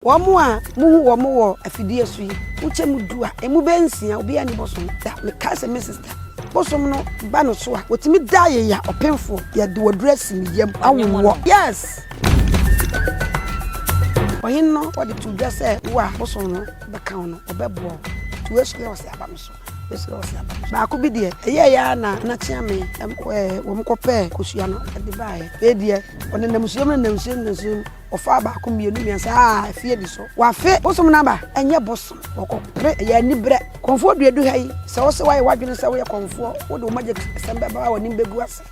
Wɔn a muhu wɔn wɔ afidie so yi, wokyɛ mu du a, emu bɛyɛ nsia, obiara nni bosom da. Mekae sɛ me sista, bosom no ba no so a, wɔtumi da ayeya ɔpemfoɔ. Yɛde waduru asi ne yam awowɔ. Yes! Ɔhene no wɔde too dwa sɛ wo a bosom no bɛka wo no, ɔbɛboa wo. Nti wei so yɛ ɔsɛ aba me so, wei so yɛ ɔsɛ aba me so. Baako bi deɛ, ɛyɛeɛ ara na Nakyeame wɔn kɔpɛɛ kosua no de baeɛ. Wei deɛ, ɔnenam nsuo mu, nenam nsuo mu, nenam nsuo mu. Ɔfaa baako, mmienu, mmiɛnsa, aa, afie di so. Wafe bosom no aba, ɛnyɛ bosom. Wɔkɔpere, ɛyɛ aniberɛ. Kɔmfoɔ duadu ha yi, sɛ wo se woayɛ w'adwene sɛ woyɛ kɔmfoɔ, wode wo magyasɛm bɛba a w'anim bɛgu ase.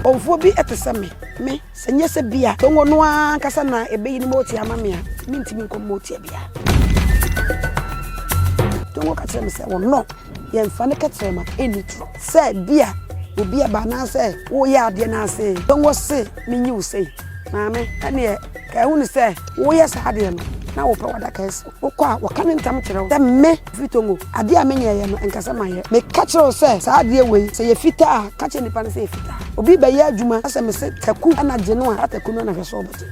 Kɔmfoɔ bi te sɛ me, me, sɛ nyɛ sɛ bi a Tongo no ara ankasa na ɛbɛyi ne motia ama me a, mentumi nkɔ motia biara. Tongo ka kyerɛ me sɛ ɔno, Yɛmfa ne kɛtrɛma nni toro sɛ bi a obi aba anaasɛ woreyɛ adeɛ no ase bɛwɔ se menyi wo sei. Maame, ɛneɛ ka ɛhu no sɛ woreyɛ saa adeɛ no na wopɛ w'adaka asi. Wokɔ a wɔka ne ntam kyerɛ wo sɛ me firi Tongo, adeɛ a menyɛeɛ no nka sɛ mayɛ. Meka kyerɛ wo sɛ saa adeɛ wei sɛ yɛ fitaa a, ka kyerɛ nipa no sɛ yɛ fitaa. Obi rebɛyɛ adwuma na sɛ mese taku na gye no a, saa taku no na hwɛ sɛ wobɛgye.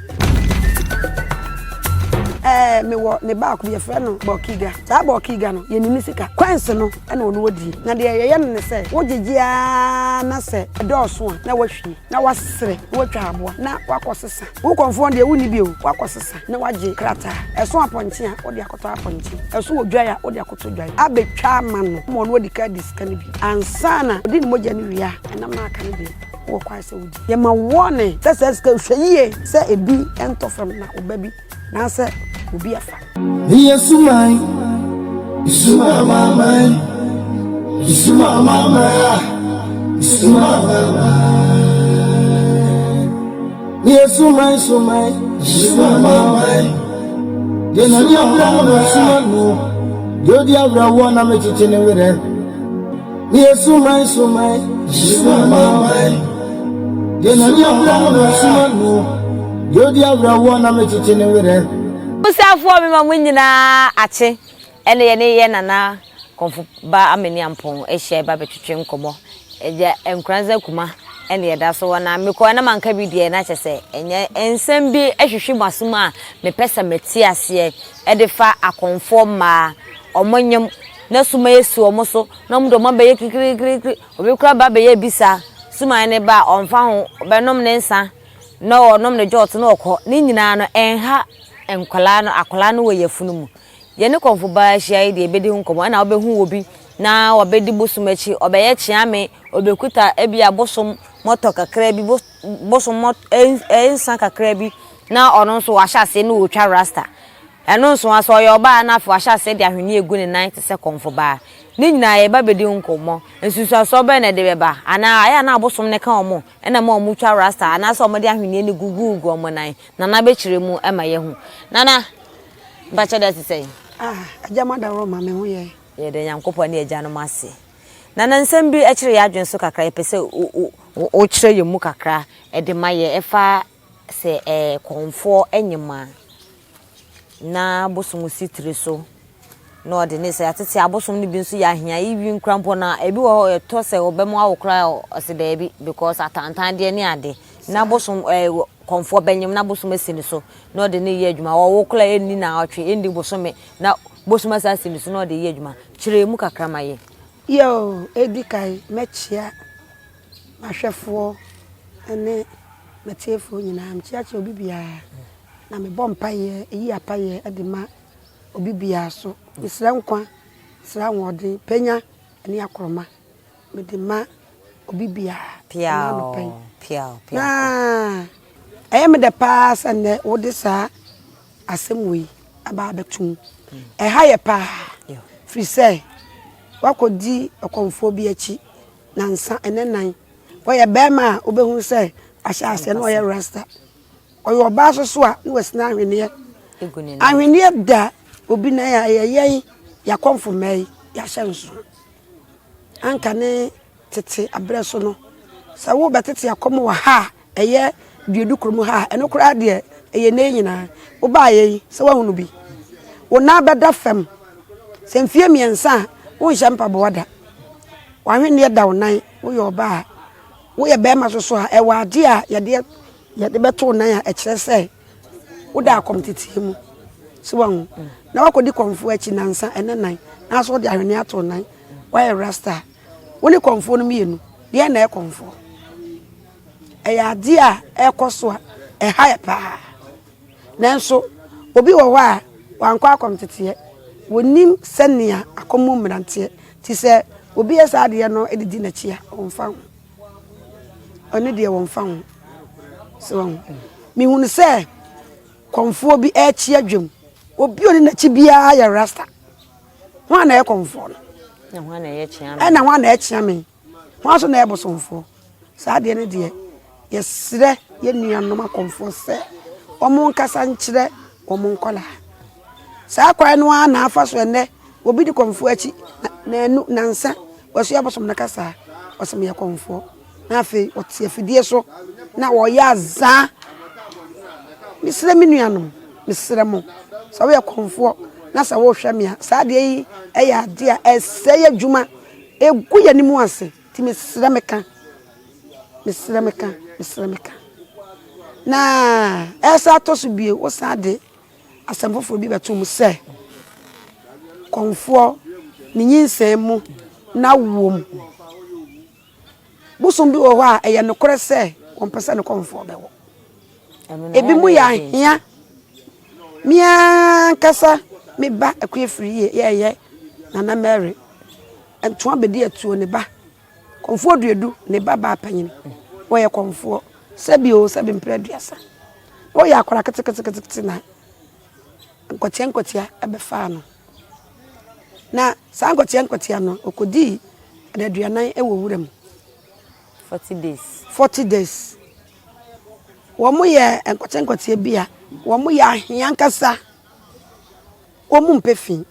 Ɛɛ mewɔ ne baako bi yɛfrɛ no Bɔkiga. Saa bɔɔkiga no, yɛnni ne sika. Kwansi no na ɔno ɔdie. Na deɛ yɛyɛ no ne sɛ, wogyegye ara na sɛ ɛdɔɔso a, na woahwie, na woasere, na woatwa aboa, na woakɔsesa. Wo kɔmfoɔ deɛ wonni bi o, woakɔsesa na woagye krataa. Ɛso apɔnkye a, wode akɔtɔ apɔnkye. Ɛso odwan a, wode akɔtɔ dwan. Abɛtwa ama no ma ɔno adi kan adi sika no bi ansa na ɔdi ne mogya no wie a, ɛnam no a aka no deɛ, wowɔ kwan sɛ wodi. Yɛma wo warning sɛ saa sika yi, hwɛ yie sɛ ebi ntɔ fam na wo ba bi Anaasɛ obi afa. Meyɛ suman, sumamaman, sumamama, sumamama. Meyɛ suman, suman, sumamaman. Deɛ nyame abra no na suma no, deɛ odi awerɛhoɔ na mekyekye ne werɛ. Meyɛ suman, suman, sumamaman. Deɛ nyame abra no na suma no, deɛ odi awerɛhoɔ na mekyekye ne werɛ. Abusuafoɔ mema mo nyinaa akye ɛne yɛne yɛ nana kɔmfo ba Amani Ampong ahyia ba bɛtwetwe nkɔmmɔ agya Nkoranza Kuma ɛne yɛda so wɔ na mekɔɛ na manka bi deɛ na kyɛ sɛ ɛnyɛ nsɛm bi ahwehwe mo asom a mepɛ sɛ mete aseɛ ɛde fa akɔmfoɔ mmaa ɔmo nyem na suma esi ɔmo so na ɔmo de ɔmo abɛyɛ kirikirikiri obi koraa ba bɛyɛ bisa suman ne ba a ɔmfa ho ɔbɛnom ne nsa na ɔnom ne jɔt na ɔkɔ ne nyinaa no ɛnha nkwadaa no akwadaa no wɔ yafunu mu yɛne kɔnfo baa ahyia yi deɛ ebedi ho nkɔmɔ ɛna ɔbɛhu wɔ bi na ɔbɛdi bosom akyi ɔbɛyɛ kyeame ɔbɛkuta ebi a bosom mɔtɔ kakra bi bosom mɔtɔ nsa kakra bi na ɔno nso wahyɛ aseɛ na ɔretwa rasta Ɛno nso ara, sɛ ɔyɛ ɔbaa na afei wahyɛ aseɛ de ahweneɛ regu ne nan te sɛ kɔmfobaa. Ne nyinaa yɛba bɛdi ho nkɔmmɔ. Nsunsuansoɔ bɛn na ɛde bɛba? Anaa ɛyɛ a na abosom no ka wɔn na ɛma wɔtwa rasta anaasɛ wɔde ahweneɛ no gugugu wɔn nan? Nana bɛkyerɛ mu ma yɛahu. Nana, mpakyɛ deɛ ɛte sɛn? Ah, Agya Madaworoma, me ho yɛ. Yɛda Nyankopɔn ne agyanom ase. Nana, nsɛm bi kyere yɛn adwene so kakra, yɛpɛ sɛ wokyerɛ yɛn mu kakra de ma yɛn ɛfa sɛ ɛyɛ kɔmfoɔ nyem a, na bosom si tiri so na ɔde ne sɛ atete abosom no bi nso yɛ ahia yi nkura mpo na ebi wɔ hɔ ɛtɔ sɛ ɔbɛmu awo koraa ɔse daabi because atantan deɛ ne ade na bosom ɛɛ kɔmfoɔ bɛnyem na bosom asi ne so na ɔde ne yɛ adwuma ɔwo koraa ɛnni na ɔtwe ɛnni bosome na bosom asa asi ne so na ɔde yɛ adwuma kyerɛ mu kakra ma yɛ. Yoo, edi kan mɛkyea m'ahwɛfoɔ ne m'atiefoɔ nyinaa. Mekyeakyea obi biara, na mebɔ mpaeɛ, yi apaeɛ de ma obi biara so. Mesrɛ nkwa, mesrɛ ahoɔden, panya ne akorɔma mede ma obi biara ɛnnɛ anɔpa yi. Na ɛyɛ me dɛ paa sɛ nnɛ wode saa asɛm wei aba abɛto mu. Ɛha yɛ paa, firi sɛ woakɔdi ɔkɔmfoɔ bi akyi nansa ɛnɛ nan. Ɔyɛ bɛrima a wobɛhu sɛ ahyɛ aseɛ na ɔyɛ rasta. Ɔyɛ ɔbaa nso so a na wasini ahweneɛ. Ahweneɛ da obi nan a ɛyɛ yɛn yɛakɔmfo mmaa yi yɛahyɛ nso. Anka ne tete aberɛ so no sɛ wobɛtete akɔm wɔ ha a ɛyɛ duodu kurom ha a ɛno koraa deɛ ɛyɛ nnɛ yi nyinaa. Wobaeɛ yi sɛ woahunu bi. Wo nan bɛda fam. Sɛ mfeɛ mmiɛnsa a wonhyɛ mpaboa da. W'ahweneɛ da wo nan, woyɛ ɔbaa a, woyɛ barima nso so a, ɛwɔ adeɛ a yɛde yɛde bɛto wo nan a ɛkyerɛ sɛ Woda akɔm teteɛ mu. So wahu? Na wakɔdi kɔmfoɔ akyi nansa ɛnɛ nan, nanso wode ahweneɛ ato nan, woayɛ rasta a, wo ne kɔmfoɔ no mmienu, deɛ na ɛyɛ kɔmfoɔ? Ɛyɛ adeɛ a ɛrekɔ so a ɛha yɛ paa. Nanso obi wɔ hɔ a wankɔ akɔmteteɛ, wɔnim sɛnea akɔm mu mmeranteɛ ti sɛ obi yɛ saa adeɛ no de di n'akyi a, ɔmfa ho. Ɔno deɛ wɔmfa ho. So wɔn. Mehunu sɛ kɔmfoɔ bi ɛrekyi adwam. Obi a ɔdi n'akyi biara yɛ rasta. Hwan na ɛyɛ kɔmfoɔ no? Ɛna hwan na ɛkyea me? Hwan nso na ɛyɛ bosomfoɔ? Saa adeɛ no deɛ, yɛsrɛ yɛn nuanom akɔmfoɔ sɛ wɔnkasa nkyerɛ wɔn nkwadaa. Saa kwan no ara na afa so ɛnnɛ, obi di kɔmfoɔ akyi naanu, nansa, wasua bosom no kasa, ɔsɛ meyɛ kɔmfoɔ. Na afei ɔte afidie so na ɔyɛ azaa. Mesrɛ me nuanom, mesrɛ mo, sɛ woyɛ kɔmfoɔ na sɛ wohwɛ me a, saa adeɛ yi yɛ adeɛ a ɛsɛe adwuma, ɛgu yɛn anim ase. Nti mesrɛ meka, mesrɛ meka, mesrɛ meka. Na ɛsan atɔ so bio, wosan de asɛm foforɔ bi bɛto mu sɛ, kɔmfoɔ ne nyinsɛn mu n'awoɔ mu. Bosom bi wɔ hɔ a ɛyɛ nokorɛ sɛ wɔmpɛ sɛ ne kɔmfoɔ bɛwɔ. Ebi mu yɛ ahea. Me ankasa me ba Akua Firi yɛɛyɛ Nana Mary Ntoa bɛdi atuo ne ba Kɔmfoɔ Duadu ne ba baa panyin. Wɔyɛ kɔmfoɔ sɛbi o sɛbi mprɛ aduasa. Na ɔyɛ akwadaa ketekete na nkwatia nkwatia bɛfaa no. Na saa nkwatia nkwatia no ɔkɔdii adaduanan wɔ wura mu. 40 days. 40 days. Wɔn yɛ nkwatia nkwatia bi a wɔn yɛ ahea ankasa. Wɔn mpɛ fi.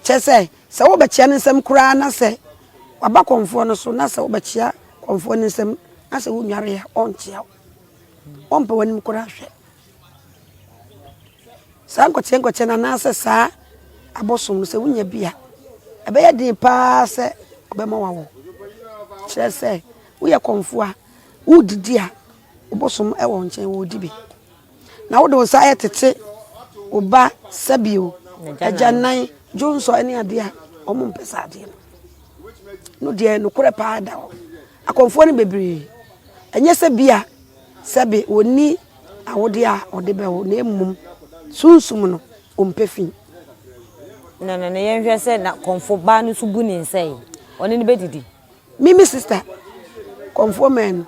Kyerɛ sɛ, sɛ wobɛkyea ne nsam koraa na sɛ waba kɔmfoɔ no so na sɛ wobɛkyea kɔmfoɔ no nsam na sɛ wonware a, ɔnkyea wo. Ɔmpɛ w'anim koraa hwɛ. Saa nkɔkyea nkɔkyea no anaasɛ saa abosom no sɛ wonya bi a, ɛbɛyɛ den paa sɛ ɔbɛma wawo. Kyerɛ sɛ, woyɛ kɔmfoɔ a, wodidi a, wo bosom wɔ wo nkyɛn, wɔredi bi. Na wode wo nsa retete wo ba sɛbio, agyanan, dwonsɔ ne adeɛ a, wɔmpɛ saa adeɛ no. No deɛ nokorɛ paa da hɔ. Akɔmfoɔ no bebree, ɛnyɛ sɛ bi a sɛbe wɔnni awodeɛ a wɔde bɛwo na mmom sunsum no wɔmpɛ fi. Na na na yɛnhwɛ sɛ na kɔmfo baa no nso bu ne nsa yi, ɔne no bɛdidi. Me me sister, kɔmfoɔ man no,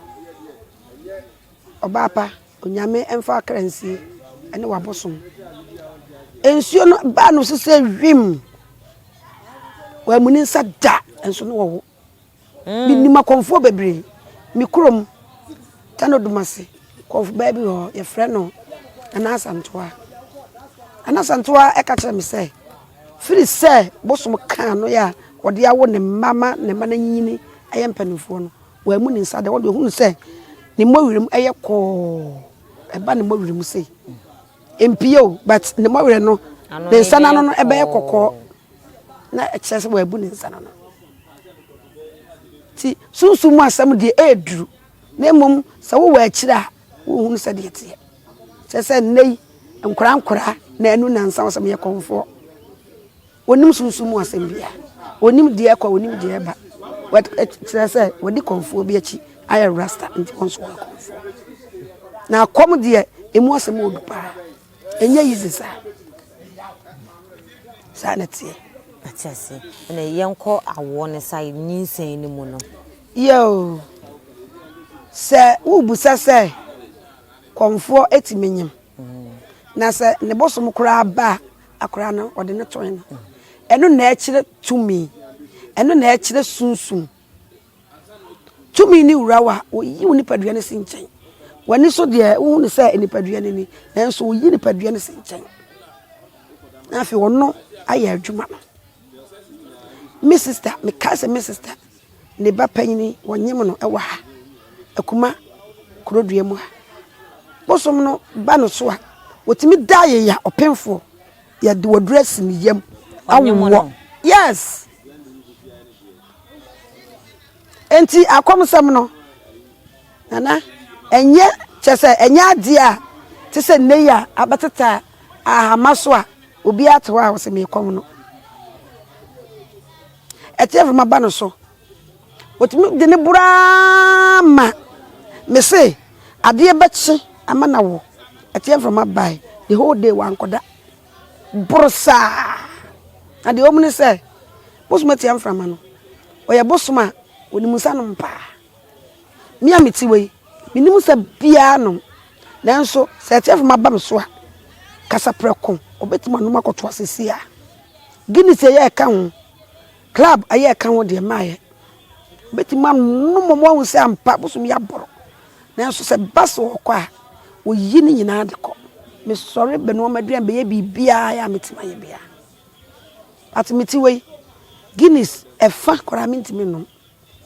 ɔbaa pa, Onyame mfa w'akra nsie ne w'abosom. Nsuo no baa no so sɛ wim, wammu ne nsa da nso na ɔwo. Menim akɔmfoɔ bebree. Me kurom, Tano Dumase, kɔmfo baa bi wɔ hɔ, yɛfrɛ no Nana Asantewa. Nana Asantewa ka kyerɛ me sɛ, firi sɛ bosom kaa no yɛ a ɔde awo ne mma ma ne mma no anyini ayɛ mpanimfoɔ no, wammu ne nsa da. Ɔno deɛ ɔhunu sɛ ne mmɔwerɛ mu yɛ kɔɔ, ɛba ne mmɔwerɛ mu sei. Mpie o, but ne mmɔwerɛ no, ne nsa no ano no ɛbɛyɛ kɔkɔɔ. Na ɛkyerɛ sɛ wabu ne nsa no no. Nti sunsum mu asɛm deɛ ɛreduru, na mmom sɛ wowɔ akyire a, wohunu sɛdeɛ ɛteɛ. Kyerɛ sɛ nnɛ yi, nkoraa nkoraa na anu nansa wɔ sɛ meyɛ kɔmfoɔ. Wɔnim sunsum mu asɛm biara. Wɔnim deɛ ɛkɔ, wɔnim deɛ ɛba. Kyerɛ sɛ wɔdi kɔmfoɔ bi akyi ayɛ rasta nti wɔn nso wɔyɛ kɔmfoɔ. Na akɔm deɛ, ɛmu asɛm wɔ du paa. Ɛnyɛ easy saa. Saa na ɛteɛ. Ate ase. Ɛna yɛnkɔ awoɔ no side, nyinsɛn no mu no. Yoo. Sɛ worebisa sɛ kɔmfoɔ tumi nyem, na sɛ ne bosom koraa ba a, akwadaa no wɔde no to no. Ɛno na ɛkyerɛ tumi. Ɛno na ɛkyerɛ sunsum. Tumi ne wura wo a, oyi wo nipadua no si nkyɛn. W'ani so deɛ wohu no sɛ nipadua no ni, nanso oyi nipadua no si nkyɛn. Na afei ɔno ayɛ adwuma no. Me sista, mekae sɛ me sista, ne ba panyini, wɔnyem no wɔ ha, Akuma kurodua mu ha. Bosom no ba no so a, wɔtumi da ayeya ɔpemfoɔ. Yɛde waduru asi ne yam awowɔ. Yes. Enti akɔmsɛm no, nana, ɛnyɛ kyɛ sɛ ɛnyɛ adeɛ a Te sɛ nnɛ yi a abɛteta ahama so a obiara te hɔ a ɔsɛ meekɔm no. Ɛteɛ mframa ba no so. Ɔtumi de ne boro ara ma mese adeɛ bɛkye ama no awo. Ɛteɛ mframa bae the whole day wankɔda. Boro saa. Na deɛ ɛwɔ mu ne sɛ bosom atia mframa no, ɔyɛ bosom a ɔnim nsa nom paa. Me a mete wei, mennim nsa biara nom. Nanso sɛ ɛteɛ mframa ba me so a, kasa prɛko, ɔbɛtumi anom akɔto ase sia. Guinness ɛyɛ ɛka ho, club ɛyɛ ɛka ho deɛ mmaeɛ. Ɔbɛtumi anom ma wahu sɛ ampa bosom yi aboro. Nanso sɛ ɛba sɛ ɔkɔ a, ɔyi ne nyinaa de kɔ. Mesɔre bɛnoa m'aduane bɛyɛ biribiara a mɛtumi ayɛ biara. But mete wei, Guinness ɛfa koraa mentumi nnom.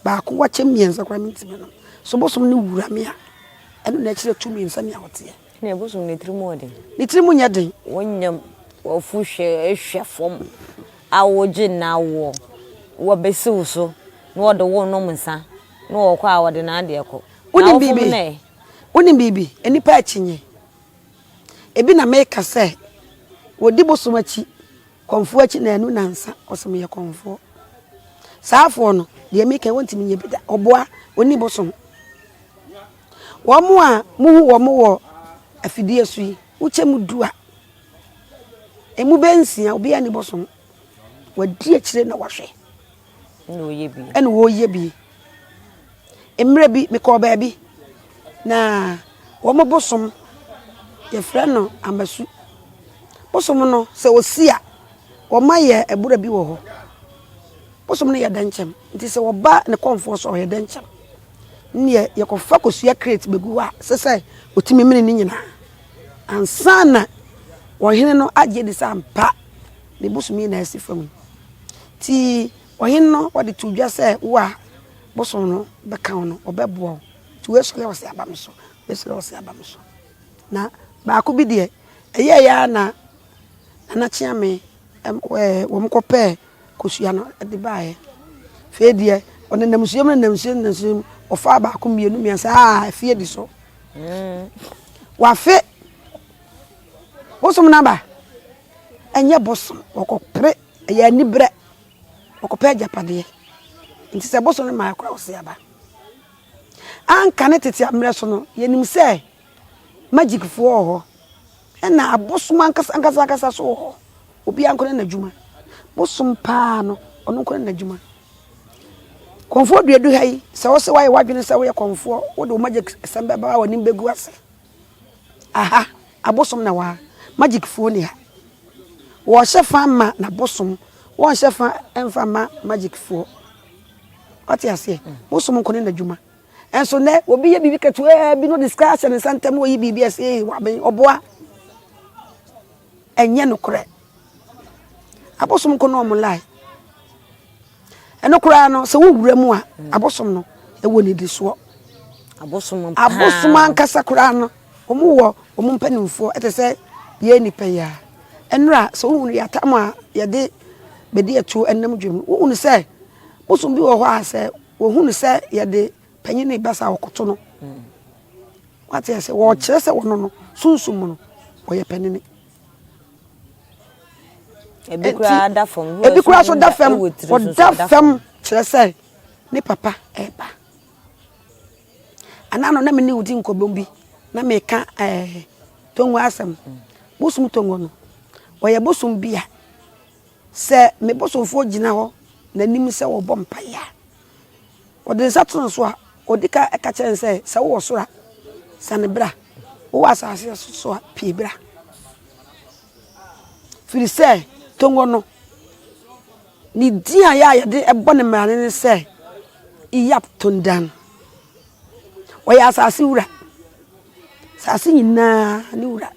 Baako wakyɛ mmiɛnsa koraa mentumi nnom. So bosom no wura me a, ɛno na ɛkyerɛ tumi nsɛnea ɔteɛ. Ɛnna bosom ne tirim wɔ den. Ne tirim nyɛ den. Wɔnyam wɔfu hwɛ hwɛ fam a wogye nna woɔ wɔbɛsi wo so na wɔde wo nom nsa na wɔkɔ a wɔde n'adeɛ kɔ. Wonim biribi? Wonim biribi? Nnipa akyinnye. Ebi na meka sɛ wɔdi bosom akyi, kɔmfoɔ akyi naanu nansa, ɔsɛ meyɛ kɔmfoɔ. Saa afoɔ no, deɛ meka yi wɔntumi nyɛ bi da. Ɔboa, ɔnni bosom. Wɔn a mohu wɔn wɔ afidie so yi, wokyɛ mu du a, emu bɛyɛ nsia, obiara nni bosom. Wadi akyire na wahwɛ. Ɛna wɔyɛ bi. Mmerɛ bi mekɔɔ baabi, na wɔn bosom, yɛfrɛ no Amasu. Bosom no, sɛ ɔsi a, wɔayɛ abura bi wɔ hɔ. Bosom no yɛ dɛnkyɛm, nti sɛ wɔba ne kɔmfoɔ so a, ɔyɛ dɛnkyɛm. Nneɛ yɛkɔfa kosua crate bɛgu hɔ a, ɛsɛ sɛ ɔtumi mene ne nyinaa. Ansa na ɔhene no agye adi sɛ ampa ne bosom yi na asi fam yi. Nti ɔhene no ɔde too dwa sɛ wo a bosom no bɛka wo no, ɔbɛboa wo. Nti wei sɔre a ɔse aba me so, wei sɔre a ɔse aba me so. Na baako bi deɛ, ɛyɛeɛ ara na Nana Kyeame wɔn kɔpɛɛ kosua no de baeɛ. Afei deɛ, ɔnenam nsuo mu nenam nsuo mu nenam nsuo mu, ɔfaa baako mmienu mmiɛnsa aa afie di so. Wafe bosom no aba. Ɛnyɛ bosom, wɔkɔpere, ɛyɛ aniberɛ. Wɔkɔpɛ agyapadeɛ. Nti sɛ bosom no maa koraa ɔse aba. Anka ne tete ammerɛ so no, yɛnim sɛ magicfoɔ wɔ hɔ. Ɛna abosom ankasa ankasa ankasa so wɔ hɔ. Obiara nko ne n'adwuma. Bosom paa no, ɔno nko ne n'adwuma. Kɔmfoɔ duadu ha yi, sɛ wo sɛ woayɛ w'adwene sɛ woyɛ kɔmfoɔ, wode wo magic sɛm bɛba a w'anim bɛgu ase. Aha, abosom na wɔ ha. Magic foɔ ni ha. Wɔhyɛ fa ma n'abosom, wɔnhyɛ fa mfa ma magic foɔ. Wate aseɛ? Bosom nko ne n'adwuma. Nso nɛ obi yɛ biribi ketewaa bi na ɔde sika ahyɛ ne nsa ntam na ɔyi biribi a ɛsɛ ee waben ɔboa. Ɛnyɛ nokorɛ. Abosom nko na wɔn lie. Ɛno koraa no sɛ wowura mu a abosom no ɛwɔ nnidisoɔ. Abosom Abosom ankasa koraa no wɔn wɔ wɔn mpanimfoɔ ɛte sɛ yɛn nipa yi a. Ɛnora sɛ wohunu yɛ atam a yɛde bɛdi atuo ɛnam dwam no wohunu sɛ bosom bi wɔ hɔ a sɛ Wɔhu no sɛ yɛde panyin reba saa wɔkoto no. Wate ase? Wɔkyerɛ sɛ wɔno no, sunsum mu no, ɔyɛ panini. Ebi koraa da fam. Ebi koraa so da fam. Ɔda fam kyerɛ sɛ ne papa ɛreba. Anaa no na me ne wodi nkɔmmɔ bi na meka ɛɛ eh, tongo asɛm. Bosom tongo no, ɔyɛ bosom bi a Sɛ me bosomfoɔ gyina hɔ n'anim sɛ ɔrebɔ mpaeɛ a, ɔde ne nsa to no so a, ɔdi ka ka kyerɛ no sɛ, sɛ wowɔ soro a, siane bra. Wowɔ asase so a, pue bra. Firi sɛ, Tongo no, ne din a yɛ a yɛde bɔ ne mmara ne sɛ, Iyap Tondan. Ɔyɛ asase wura. Asase nyinaa ne wura.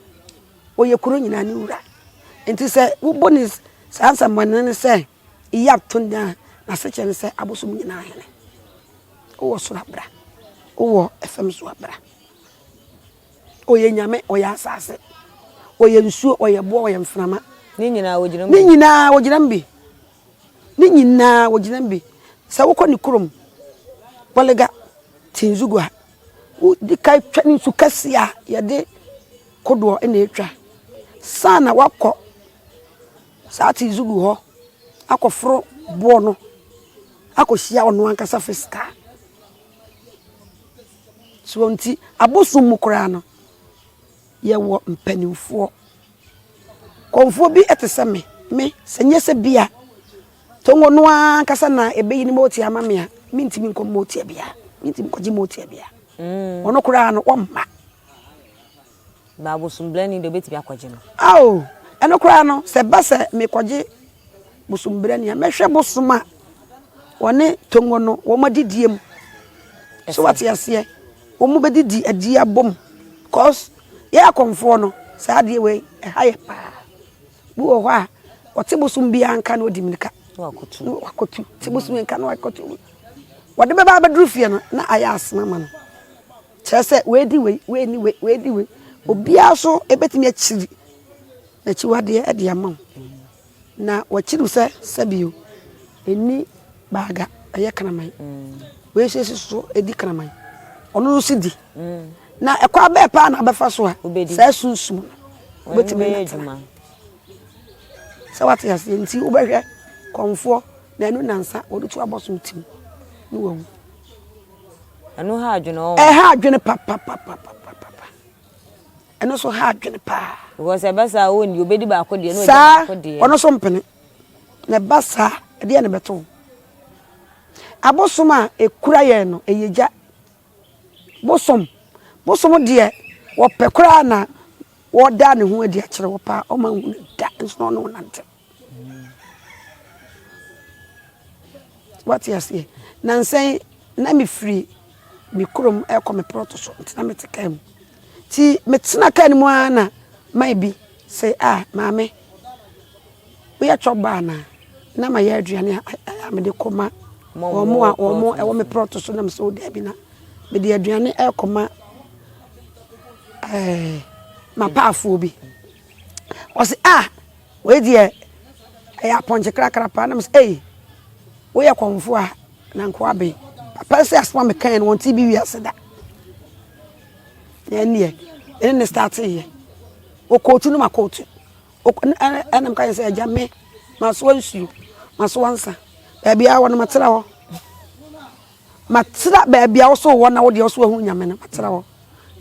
Ɔyɛ kuro nyinaa ne wura. Nti sɛ wobɔ ne saa nsɛmmɔne no sɛ Iyab Tonde a, n'asekyerɛ ne sɛ abosom nyinaa hene. Wowɔ soro a bra, wowɔ fam nso a bra. Ɔyɛ nyame, ɔyɛ asase, ɔyɛ nsuo, ɔyɛ boɔ, ɔyɛ mframa. Ne nyinaa ɔgyina mu bi. Ne nyinaa ɔgyina mu bi. Ne nyinaa ɔgyina mu bi. Sɛ wokɔ ne kurom, Bolga, Tinzugu a, wodi ka twa ne nsu kɛseɛ a yɛde. kodoɔ na ɛtwa. Sa na wakɔ saa Tizugu hɔ akɔforo boɔ no akɔhyia ɔno ankasa fiska. So nti abosom mu koraa no, yɛwɔ mpanimfoɔ. Kɔmfoɔ bi te sɛ me, me sɛ nyɛ sɛ bi a Tongo no ara ankasa na ɛbɛyi ne motia ama me a, mentumi nkɔ motia biara, mentumi nkɔgye motia biara. Ɔno koraa no, ɔmma. Ba bosombrani deɛ obɛtumi akɔgye no. Ao, ɛno koraa no, sɛ ɛba sɛ mekɔgye bosombrani a, mɛhwɛ bosom a wɔne Tongo no wɔn adidie mu. So wate aseɛ? Wɔn bɛdidi adi abom. Cause yɛ akɔmfoɔ no, saa adeɛ wei ɛha yɛ paa. Bi wɔ hɔ a, ɔte bosom biara nka na ɔdi mirika. Na wakɔtu. Te bosom nka na wakɔtu. Wɔde bɛba abɛduru fie no, na ayɛ asena ama no. Kyerɛ sɛ, wei di wei, wei ni wei, wei di wei. Obiara nso bɛtumi akyiri n'akyiwadeɛ de ama wo. Na wakyiri wo sɛ sɛbio, ɛnni baaga, ɛyɛ kraman. Wei nso si so di kraman. Ɔno nso di. Na ɛkwan bɛɛ paa na abɛfa so a saa sunsum no wobɛtumi ne atena. Sɛ wate aseɛ nti wobɛhwɛ kɔmfoɔ na ɛno nansa wɔde tu abɔsom tim ne wawu. Ɛno ha adwene ɔ. Ɛha adwene papapapapapa. Ɛno nso ha adwene paa. Because ɛbɛ saa wɔn di obedi baako deɛ na ɔdi Saa baako deɛ. ɔno nso mpene. Na ɛba saa ɛdeɛ na ɛbɛto wo. Abosom a ekura yɛn no ɛyɛ gya. Bosom bosom deɛ wɔpɛ koraa na wɔda ne ho adi akyerɛ wo paa ɔma nhu no da nso na ɔne wo nante. Wate aseɛ? Nansa yi, na mefiri me kurom rekɔ me prɔto so nti na mete kaa mu. Nti metena kaa no mu ara na man bi sɛ, ah, maame, woyɛ chop bar anaa? Na mayɛ aduane a mede kɔma wɔn a wɔn wɔ me prɔto so na mesɛ, oh, daabi na mede aduane rekɔma ɛɛ m'apaafoɔ bi. Ɔse, ah, Wei deɛ ɛyɛ apɔnkye krakra paa na mesɛ ei woyɛ kɔmfo a na nka waben papa sɛ asɛm a mekae no wɔnte bi wiase da na ɛnneɛ ɛne ne starteeɛ ɔkɔɔtu no makɔɔtu ɛna meka sɛ agya me masoa nsuo masoa nsa baabi a wɔ no matena hɔ Matena baabi a wo so wɔ na wo deɛ wo so wahu Nyame no, matena hɔ.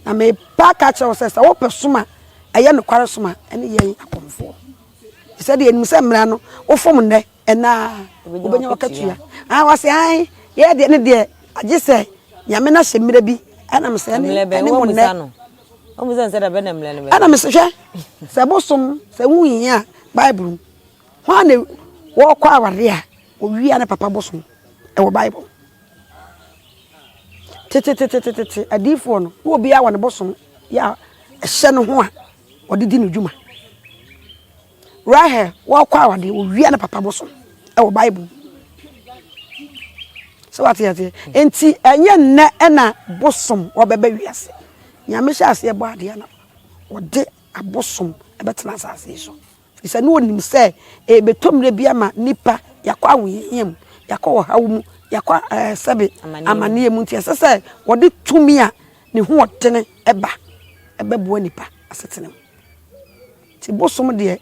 Na mepa aka akyerɛ wo sɛ, sɛ wopɛ som a ɛyɛ nokware som a, ɛne yɛn akɔmfoɔ. Sɛ deɛ yɛnim sɛ mmara no, wofom nnɛ, ɛnnɛ ara wobɛnya w'akatua. Ah, wɔse ae, yɛ deɛ ne deɛ, agye sɛ Nyame no ahyɛ mmerɛ bi, ɛna mesɛ ɛne, ɛne mo nnɛ. Ɛna mesɛ hwɛ, sɛ bosom, sɛ wohia Bible mu, hwan na wɔkɔ awareɛ a, owia ne papa bosom. Ɛwɔ Bible mu. Tetetetetete adiyifoɔ no, na obiara wɔ ne bosom yɛ a ɛhyɛ ne ho a ɔde di ne dwuma. Rahel, wɔkɔ awadeɛ, owia ne papa bosom. Ɛwɔ Bible mu. Sɛ wate aseɛ? Nti ɛnyɛ nnɛ ɛna bosom wɔbɛba wiase. Nyame hyɛ aseɛ bɔ adeɛ na ɔde abosom ɛbɛtena asase yi so. Ɛfiri sɛ na ɔnim sɛ ɛrebɛtɔ mmerɛ bi ama nnipa, yɛakɔ ahohiahia mu, yɛakɔ ɔhaw mu, yɛakɔ ɛɛ sɛbe amaneɛ mu, nti ɛsɛ sɛ wɔde tumi a ne ho ɔdene ba ɛbɛboa nnipa asetena mu. Nti bosom deɛ,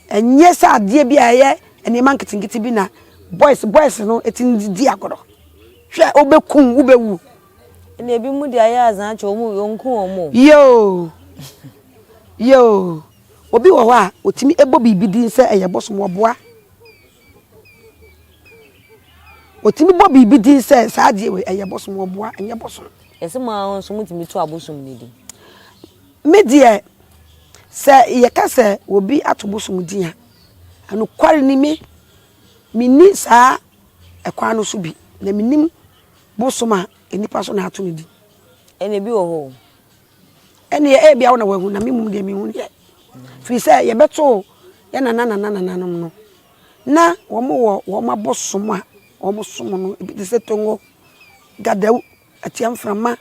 ɛnyɛ sɛ adeɛ bi a ɛyɛ nneɛma nketenkete bi na boys boys no ɛtumi di agorɔ. Hwɛ, wobɛkum, wobɛwu. Ɛna ebi mu de ayɛ azan akyɛ wɔn wɔn nku wɔn o. Yoo yoo obi wɔ hɔ a otumi bɔ biribi din sɛ ɛyɛ bosom ɔboa. Otumi bɔ biribi din sɛ saa adeɛ wei ɛyɛ bosom ɔboa ɛnyɛ bosom. Yɛsɛ mo ara nso motumi to abosom no din. Me deɛ sɛ yɛka sɛ obi ato bosom din a nokware ni me menni saa ɛkwan no so bi na menim Bosom a nnipa so na ato no din. Ɛnna ebi wɔ hɔ o. Ɛnneɛ ebia wo na wahu na me mmom deɛ menhu deɛ. Firi sɛ yɛbɛtoo yɛn nana nana nananom no, na wɔwɔ wɔn abosom a wɔsom no, ebi te sɛ Tongo, Gadawu, Atiamframa,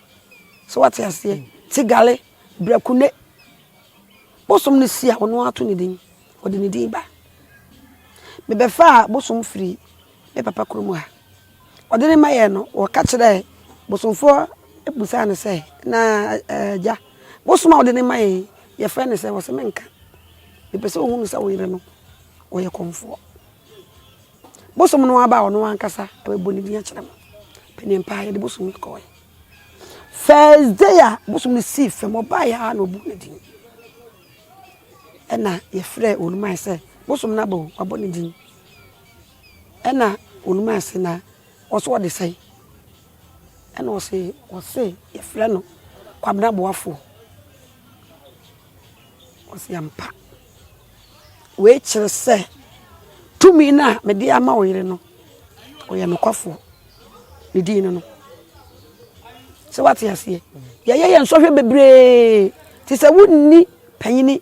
so wate aseɛ, Tigale, Brakune. Bosom no si a, ɔno ara to ne din, ɔde ne din ba. Mebɛfaa bosom firi me papa kurom ha. Ɔde no ma yɛn no, wɔka kyerɛɛ bosomfoɔ bisaa no sɛ, Na agya, Bosom a wode no ma yɛn yi, yɛfrɛ no sɛn? Ɔse, Menka. Mepɛ sɛ wohunu sɛ wo yere no, ɔyɛ kɔmfoɔ. Bosom no aba a ɔno ankasa bɛbɔ ne din akyerɛ mo. Panin paa, yɛde bosom yi kɔɔe. First day a bosom no sii fam, ɔbaeɛ ara na ɔbuu ne din. Ɛna yɛfrɛɛ Olumae sɛ, bosom no aba o, wabɔ ne din. Ɛna Olumae se na ɔso ɔde sɛn? Ɛna ɔse, ɔse yɛfrɛ no Kwabena Boafoɔ. Ɔse ampa. Wei kyerɛ sɛ tumi no a mede ama wo yere no, ɔyɛ nokwafoɔ. Ne din no no. Sɛ wate aseɛ? Yɛyɛ yɛn nsɔhwɛ bebree. Te sɛ wonni panyini,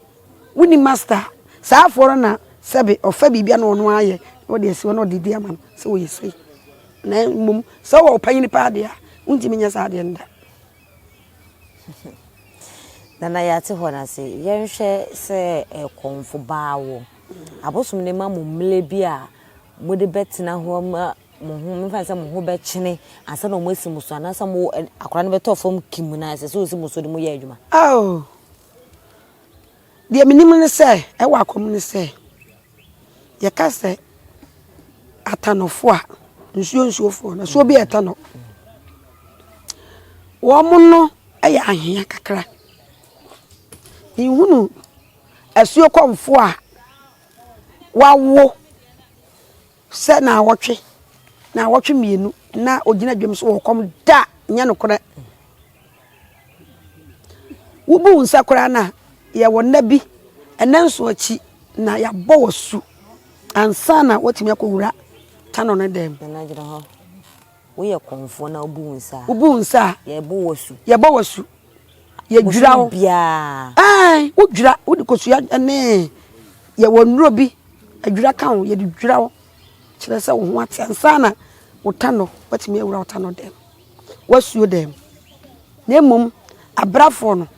wonni master a, saa afoɔ no na sɛbe ɔfa biribi a na ɔno ayɛ na ɔde asi hɔ na ɔde di ama no sɛ ɔyɛ sei. Na mmom sɛ wowɔ panyini paa deɛ a, wontumi nyɛ saa adeɛ no da. Nana yɛate hɔ no ase, yɛnhwɛ sɛ kɔmfo baa wɔ abosom no ma mo mmerɛ bi a mode bɛtena hɔ ma mo ho mefa no sɛ mo ho bɛkyene ansa na wɔn asi mo so anaasɛ mo akwadaa no bɛtɔ fam kim na ɛsɛ sɛ wɔsi mo so de mo yɛ adwuma. Oh, deɛ menim ne sɛ ɛwɔ akɔm ne sɛ yɛka sɛ atanɔfoɔ a, nsuo nsuofoɔ no, asuo bi a ɛtɔ no, wɔn no yɛ ahea kakra. Nhunu asuo kɔmfoɔ a wawo sɛ naawɔtwe, naawɔtwe mmienu na ɔgyina dwam so wɔ kɔm da, nyɛ nokorɛ. Wobu wo nsa koraa no a, yɛwɔ nna bi, nna nson akyi na yɛabɔ wo asu ansa na woatumi akɔwura tunnel no dan mu. Nana gyina hɔ. Woyɛ kɔmfoɔ na wobu wo nsa a. Wobu wo nsa a. Yɛbɔ wo asu. Yɛbɔ wo asu. Yɛdwira wo. Biara. Ɛɛ wodwira wode kosua ne yɛwɔ nnuro bi adwira ka ho yɛde dwira wo kyerɛ sɛ wo ho ate ansa na wo tunnel woatumi awura wo tunnel dan mu. w'asuo dan mu. Na mmom abrafoɔ no,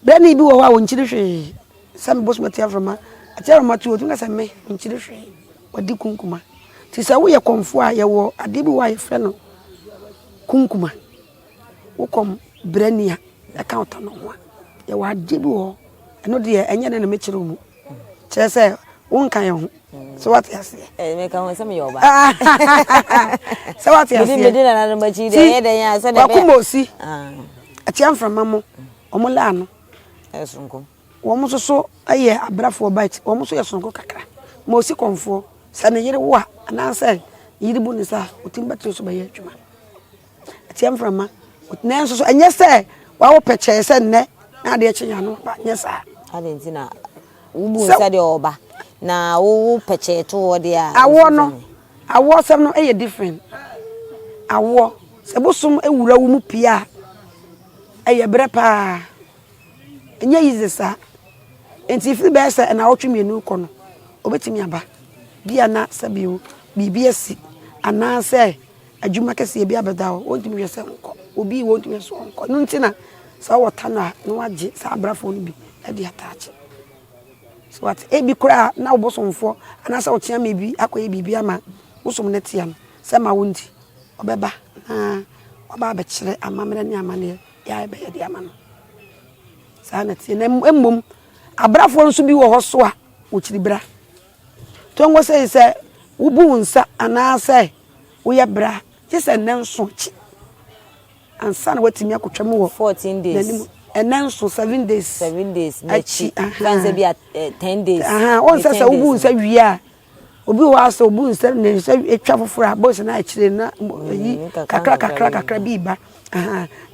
brani bi wɔ hɔ a ɔnkyiri hwee sɛ me bosom atia mframa, atia mframa tu ɔtumi ka sɛ me menkyiri hwee, wadi kunkuma. Nti sɛ woyɛ kɔmfoɔ a yɛwɔ adeɛ bi wɔ hɔ a yɛfrɛ no kunkuma. Wokɔm brani a ɛka wo tɔ no ho a, yɛwɔ adeɛ bi wɔ hɔ, ɛno deɛ ɛnyɛ ne na mekyerɛ wo mu. Kyerɛ sɛ wonka yɛn ho. So wate aseɛ? Eh, meka ho sɛ meyɛ ɔba. Sɛ wate aseɛ? Mede nananom akyi deɛ ɛyɛ dɛn a sɛ deɛ Kwaku Mosi, ah. atia mframa mo, wɔn laa no. Ɛyɛ soronko. Wɔn nso so yɛ abrafoɔ bite, wɔn nso yɛ soronko kakra. Mosi kɔnfoɔ, sɛ ne yere wo a, anaasɛ ne yere bu ne nsa a, ɔtumi bɛtene so bɛyɛ adwuma. Atia mframa, nanso so ɛnyɛ sɛ wawo pɛkyɛɛ sɛ nnɛ na adeɛ kye yɛn ano aba, nyɛ saa. Adɛn nti na Wobu nsa deɛ ɔba na wowo pɛkyɛɛ to hɔ deɛ a. Awoɔ no, awoɔ sɛm no yɛ different. Awoɔ, sɛ bosom wura wo mu pii a, ɛyɛ brɛ paa. Ɛnyɛ easy saa. Nti firi bɛyɛ sɛ nnawɔtwe mmienu rekɔ no, obetumi aba. Bi a na sɛbi biribi asi anaasɛ adwuma kɛseɛ bi abɛda hɔ, wɔntumi hwɛ sɛ nkɔ. Obi wɔ ɔntumi hwɛ sɛ ɔnkɔ. Ɛno nti na sɛ ɔwɔ ta no a, na wagye saa abrafoɔ no bi de ataakye. So wate? Ebi koraa na wo bosomfoɔ anaasɛ wo kyeame bi akɔyɛ biribi ama bosom no atia no sɛ ma wo nti, ɔbɛba na waba abɛkyerɛ amammerɛ ne amanneɛ yɛ a ɛbɛyɛ de ama no. Saa na ɛteɛ. Na mmom abrafoɔ nso bi wɔ hɔ so a wɔkyiri bra. Tongo sei sɛ wobu wo nsa anaasɛ woyɛ bra a, gye sɛ nnanson akyi ansa na woatumi akɔtwa mu wɔ 14 days. N'anim. Nnanson, 7 days. 7 days n'akyi. Fan sɛ bi a 10 days. Wɔn sɛ sɛ wobu nsa wie a, obi wɔ hɔ a sɛ obu nsa ne nsa atwa foforɔ a, bɔs na akyire na yi kakra kakra kakra bi ba.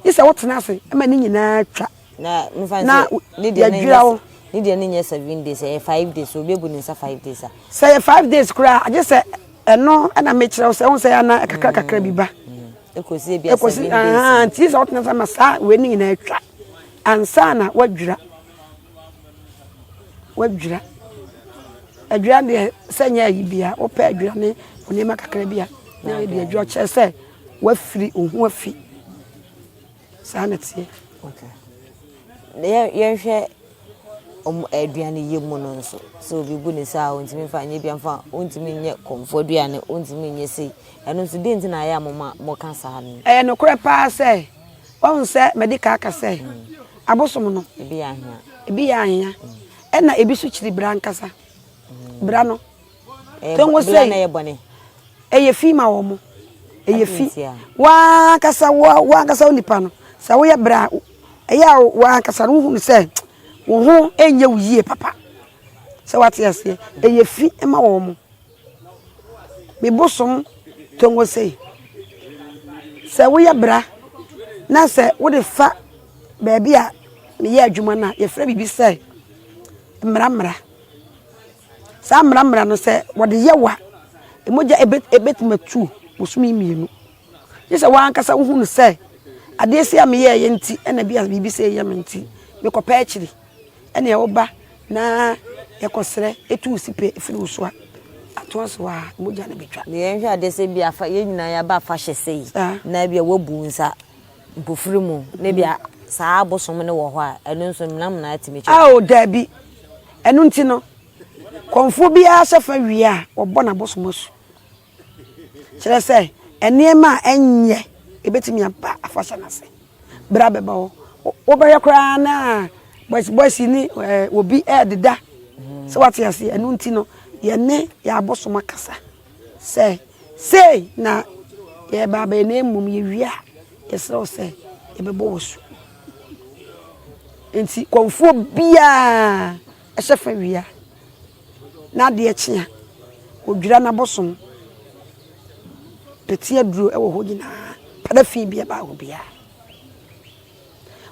Gye sɛ wotena ase ma ne nyinaa twa. Na mefa no sɛ ne deɛ no nyɛ ne deɛ no nyɛ seven days ɛyɛ five days obi abu ne nsa five days a. Sɛ ɛyɛ five days koraa agye sɛ ɛno ɛna mekyerɛ wo sɛ wohu sɛ ana kakra kakra bi ba. Ekosi ebi a seven days. Nti sɛ wotena sɛ ma saa wei ne nyinaa atwa ansa na wadwira wadwira adwira deɛ sɛ nyɛ ayi bia wopɛ adwira ne nneɛma kakra bi a na ɛde adwira kyerɛ sɛ wafiri wo ho afi. Saa na ɛteɛ. Okay. Yɛnhwɛ wɔn aduane yɛ mu no nso. Sɛ obi bu ne nsa a ɔntumi nfa nyɛ bi mfa ɔntumi nyɛ kɔmfoɔ aduane ɔntumi nyɛ sei. Ɛno nso deɛ nti na ayɛ a moma moka saa no. Ɛyɛ nokorɛ paa sɛ, wahu sɛ madi ka aka sɛ, mm. Abosom no. Ebi yɛ ahea. Ebi yɛ ahea. Ɛna ebi nso kyiri bra ankasa. Bra no. Tongo sei. Bra na ɛyɛ bɔne. Ɛyɛ fi ma wɔn. Ɛyɛ fi. W'ankasa w'ankasa wo nipa no, sɛ woyɛ bra a, ɛyɛ a w'ankasa no wohunu sɛ wo ho nyɛ wo yie papa. Sɛ wate aseɛ. Ɛyɛ fi ma wɔn. Me bosom tongo sei, sɛ woyɛ bra na sɛ wode fa baabi a meyɛ adwuma no a, yɛfrɛ biribi sɛ mmara mmara. Saa mmara mmara no sɛ wɔde yɛ wo a, mogya ɛbɛtumi atu bosome mmienu. Gye sɛ w'ankasa wohu no sɛ adeɛ sei a meyɛeɛ nti ɛna bi a biribi sei yɛ me nti mekɔpɛ akyiri. Ɛnneɛ woba na yɛkɔsrɛ ɛtu wo sipe firi wo so a, atoa so a mogya no bɛtwa. Na yɛnhwɛ adeɛ sɛ bi afa yɛn nyinaa yɛaba afahyɛ sei na bi a woabu wo nsa mpofiri mu na bi a saa abosom no wɔ hɔ a, ɛno nso menamena atumi kyɛ? Ao, daabi. Ɛno nti no, kɔmfoɔ biara hyɛ fa wie a, wɔbɔ n'abosom asu. Kyerɛ sɛ, nneɛma a ɛnyɛ ɛbɛtumi aba afahyɛ no ase berɛ a bɛba hɔ. Wobɛhwɛ koraa na boys boys ne obi ɛrededa. Sɛ wate aseɛ, ɛno nti no, yɛne yɛn abosom akasa sɛ sei na yɛreba abɛyɛ na mmom yɛwie a, yɛsrɛ wo sɛ yɛbɛbɔ wo asu. Nti kɔmfoɔ biara hyɛ fa wie a, na adeɛ kye a, ɔdwira n'abosom, pete aduro wɔ hɔ nyinaa, para fi bi a ɛbaa hɔ biara.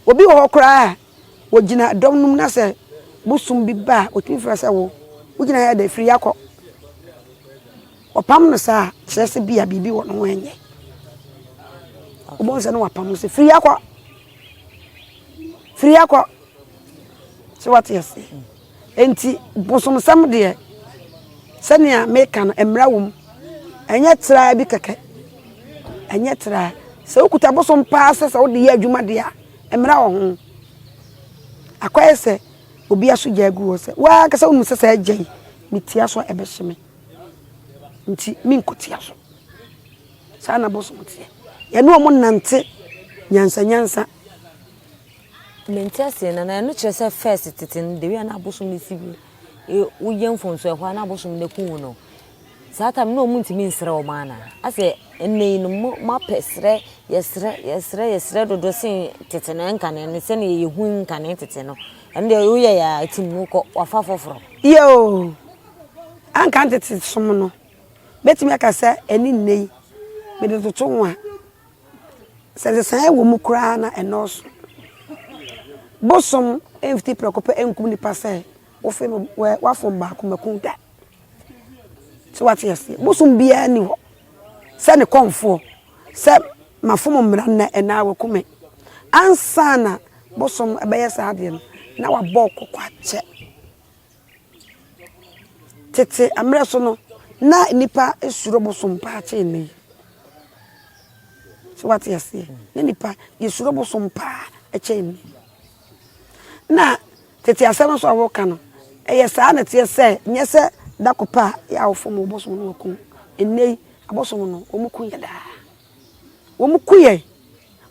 Obi wɔ hɔ koraa a, ɔgyina dɔm no mu na sɛ bosom bi ba a, ɔtumi frɛ sɛ wo, wogyina ha dɛ, firi ha kɔ. Ɔpam no saa a, kyerɛ sɛ bi a biribi wɔ ne ho ɛnyɛ. Wobɛhu sɛ na wapam no sɛ firi ha kɔ. Firi ha kɔ. So wate aseɛ? Enti bosomsɛm deɛ, sɛnea meka no, mmara wɔ mu. Ɛnyɛ traa bi kɛkɛ. Ɛnyɛ traa. Sɛ wokuta bosom paa sɛ sɛ wode yɛ adwuma deɛ a, mmara wɔ ho. Akɔyɛ sɛ obi aso gya agu hɔ sɛ, woankasa wonim sɛ saa gya yi, metia so a ɛbɛhye me. Nti menkɔtia so. Saa na bosom teɛ. Yɛne wɔn nante nyansanyansa. Mente aseɛ nana ɛno kyerɛ sɛ first tete no the way a na abosom no si bi woyɛ mfomso ɛhɔ a na abosom no ku wo no saa time na wɔn ntumi nsrɛ wɔn ana asɛ ɛnɛ yi no mo mo apɛ srɛ yɛsrɛ yɛsrɛ yɛsrɛ dodo sen tete no nkane no sɛnea yɛhu nkane tete no ɛno deɛ woyɛ yɛ a tim wokɔ wafa foforɔ. Yoo anka tete som no mɛtumi aka sɛ ɛne nnɛ yi mede toto ho a Sɛ nsesaeɛ wɔ mu koraa na ɛnnɔɔso. Bosom mfiti prɛko pɛ nkum nipa sɛ wofe no wafom baako mako da. So wate aseɛ? Bosom biara nni hɔ sɛ ne kɔmfoɔ sɛ mafom mmara nnɛ ɛnaa waku me. Ansa na bosom bɛyɛ saa adeɛ no na wabɔ kɔkɔ akyɛ. Tete mmerɛ so no, na nnipa suro bosom paa kyɛn nnɛ yi. So wate aseɛ? Na nnipa yɛsuro bosom paa kyɛn nnɛ yi. Na tete asɛm nso a wɔka no, ɛyɛ saa na ɛteɛ sɛ nyɛ sɛ da ko pɛ a yɛ a wɔfom wo bosom no wɔku. Nnɛ yi, abosom no, wɔku yɛ daa. Wɔku yɛn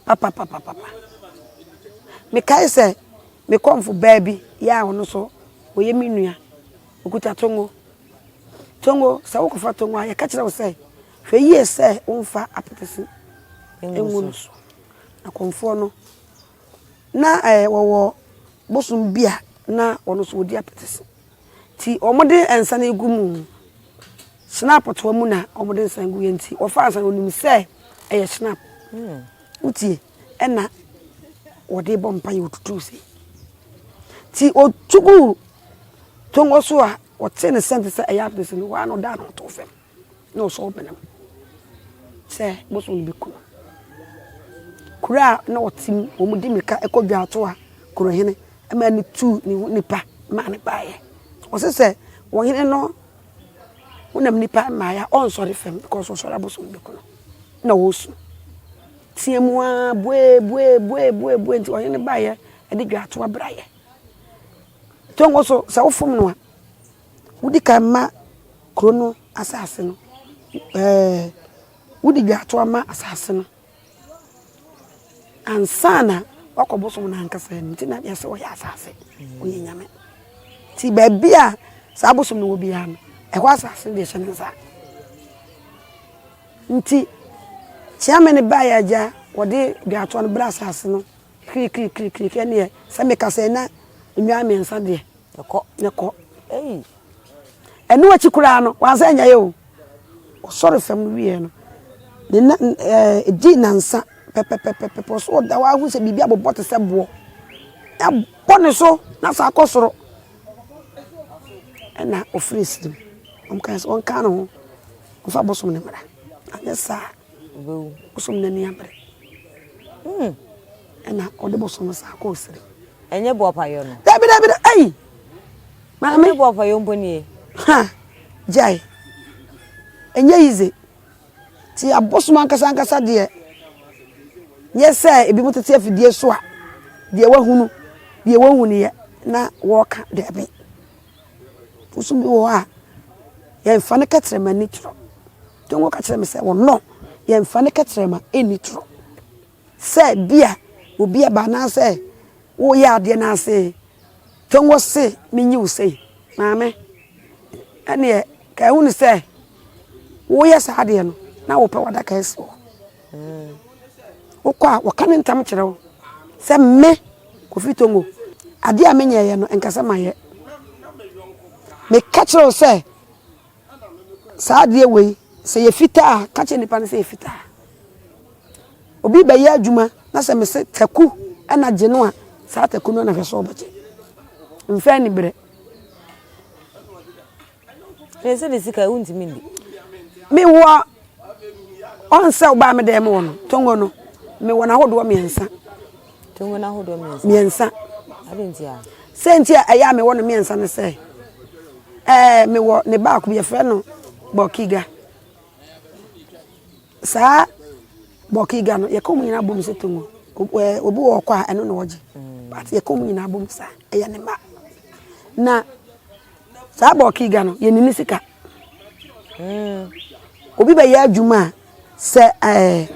papapapapa. Mekae sɛ Me kɔmfo baa bi yɛ a ɔno nso ɔyɛ me nua, ɔkuta tongo. Tongo, sɛ wokɔfa tongo a, yɛka kyerɛ wo sɛ hwɛ yie sɛ womfa apetese ngu no so. Na kɔmfoɔ no, na ɛɛ wɔwɔ bosom bi a na ɔno nso ɔdi apetese. Nti wɔde nsa no gu mu, snap toa mu na wɔde nsa gu yɛ nti wɔfaa nsa no wɔnim sɛ ɛyɛ snap. Wotie? Ɛna wɔde rebɔ mpaeɛ wɔtutuu se. Nti ɔtu guu tongo so a ɔtee ne sɛnte sɛ ɛyɛ apese no, hɔ ara na ɔdaa ne ho too fam na ɔsɔɔ bena mu sɛ bosom no bɛku no. Kuro a na ɔte mu, wɔdi mmirika kɔ dwaato a kurohene ma no tuu ne ho nipa maa no baeɛ. Ɔse sɛ ɔhene no honam nipa mmaeɛ a ɔnsɔre fam because ɔsɔre a bosom no bɛku no na ɔresu. Teɛ mu ara bue bue bue bue bue nti ɔhene no baeɛ de dwaatoa braeɛ. Tongo so sɛ wofom no a, wodi kan ma kuro no asase no ɛɛ wode dwaatoa ma asase no ansa na. Wakɔ bosom no ankasa anim. Nti na yɛsɛ ɔyɛ asase, ɔyɛ nyame. Nti baabi a saa bosom no wɔ biara no, ɛhɔ asase no deɛ hyɛ ne nsa. Nti Kyeame no baeɛ agya, wɔde dwaatoa no brɛ asase no kirikirikirikiri ɛneɛ sɛ meka sɛ na nnwan mmiɛnsa deɛ Ɛkɔ. ɛkɔ. Ɛno akyi koraa no, wansa anyae o. Ɔsɔre fam no wieɛ no, ne na ɛɛ ɛdii nansa pɛpɛpɛpɛpɛ ɔso ɔda hɔ ahu sɛ biribi abobɔ te sɛ boɔ. Ɛbɔ ne so na saa kɔ soro. Ɛna ɔfiri sirim. Wɔn kan sɛ ɔnka ne ho ɔmfa bosom no mmra. Anyɛ saa bosom no ani abere. Hmm. Ɛna ɔde bosom no saa kɔɔ sirim. Ɛnyɛ boapayɔ no. Dabi dabi dabi ɛyi. Maame. Ɛnyɛ boapayɔ mpo nie. Ha gyae. Ɛnyɛ yize. Ti abosom ankasa ankasa deɛ nyɛ sɛ ebi mo tete afidie so a deɛ wahunu deɛ wɔnhunuiɛ na wɔreka dabi. Bosom bi wɔ hɔ a yɛmfa ne kɛtrɛma nni torɔ. Tongo ka kyerɛ me sɛ ɔno yɛmfa ne kɛtrɛma nni torɔ. Sɛ bi a obi aba anaasɛ woreyɛ adeɛ no ase Tongo se menyi wo sei, maame, ɛneɛ ka ɛhu no sɛ woyɛ saa adeɛ no na wopɛ w'adaka asi hɔ. Wokɔ a wɔka ne ntam kyerɛ wo sɛ me Kofi Tongo adeɛ a menyɛeɛ no nka sɛ mayɛ. Meka kyerɛ wo sɛ Saa adeɛ wei, sɛ yɛ fitaa a, ka kyerɛ nipa no sɛ yɛ fitaa. Obi bɛyɛ adwuma na sɛ mese taku na gye no a, saa taku no na hwɛ sɛ ɔbɛgye. Mfa aniberɛ. Ɛsɛ sɛ ne sika wontumi ndi. Mewɔ ɔn sɛ wobaa me dan mu wɔ no, tongo no, mewɔ n'ahodoɔ mmiɛnsa. Tongo no ahodoɔ mmiɛnsa. Mmiɛnsa. Adɛn nti a? Sɛ nti a ɛyɛ a mewɔ no mmiɛnsa ne sɛ, ɛɛ mewɔ ne baako bi yɛfrɛ no Bɔkiga. Saa Bɔkiga no yɛka wɔn nyinaa bom sɛ tongo. Ɛɛ obi wɔ ɔkɔ a ɛno na ɔgye. But yɛka wɔn nyinaa bom saa ɛyɛ ne mma. Na saa Bɔkiga no yɛnni ne sika. Mm. Obi bɛyɛ adwuma a sɛ ɛɛ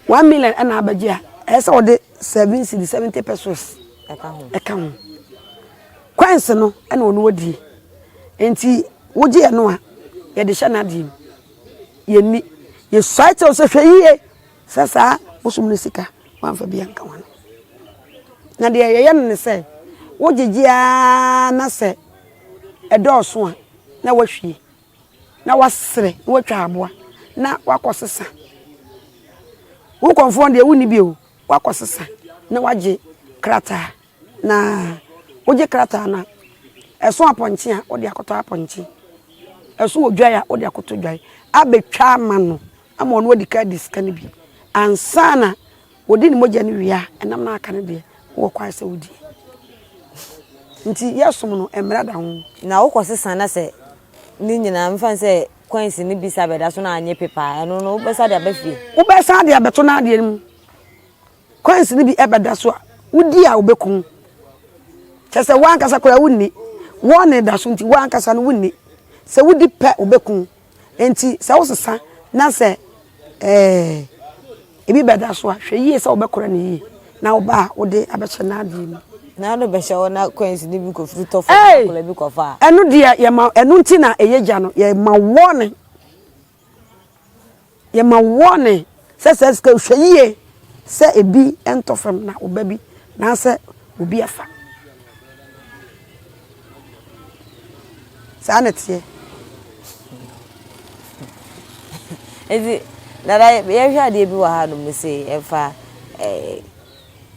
1 million ɛna abɛgye a ɛyɛ sɛ ɔde 7 cedi 70 pesewas ɛka ho. Coins no ɛna ɔno ɔdie. Nti wogye ɛno a yɛde hyɛ n'adeɛ mu. Yɛnni. Yɛsuae kyerɛ wo sɛ hwɛ yie sɛ saa bosom no sika woamfa bi anka ho no. Na deɛ yɛyɛ no ne sɛ wogyegye ara na sɛ ɛdɔɔso a na woahwie na woasrɛ na woatwa aboa na woakɔsesa. Wo kɔmfoɔ no deɛ wonni bi o, woakɔsesa na woagye krataa. Na wogye krataa no a, ɛso apɔnkye a wode akɔtɔ apɔnkye, ɛso odwan a wode akɔtɔ dwan abɛtwa ama no ama ɔno adi ka adi sika no bi ansa na wɔdi ne mogya no wie a, ɛnam no aka no deɛ wowɔ kwan sɛ wodie. Nti yɛsom no mmara da ho. Na wokɔsesa na sɛ ne nyinaa mfa sɛ coins no bi sa bɛda so na anyɛ paper a, ɛno no wobɛsa de aba fie? Wobɛsan de abɛto n'adeɛ no mu. Coins no bi ɛbɛda so a, wodi a wobɛku wo. Kyerɛ sɛ woankasa koraa wonni. Wɔn na ɛda so nti woankasa no wonni. Sɛ wodi pɛ wobɛku wo. Nti sɛ wosesa na sɛ ɛɛ ebi bɛda so a, hwɛ yie sɛ wobɛkora no yie na woba a wode abɛhyɛ n'adeɛ mu. Na wode bɛhyɛ hɔ na coins no bi kɔfiri tɔ fam na akwadaa bi kɔfa a. Ɛno deɛ yɛma ɛno nti na ɛyɛ gya no yɛma wɔne yɛma wɔne sɛ sɛ sika hwɛ yie sɛ ebi ntɔ fam na ɔba bi naasɛ obi afa. Saa na ɛteɛ. Nti dada yɛhwɛ adeɛ bi wɔ ha nom sei ɛfa ɛɛ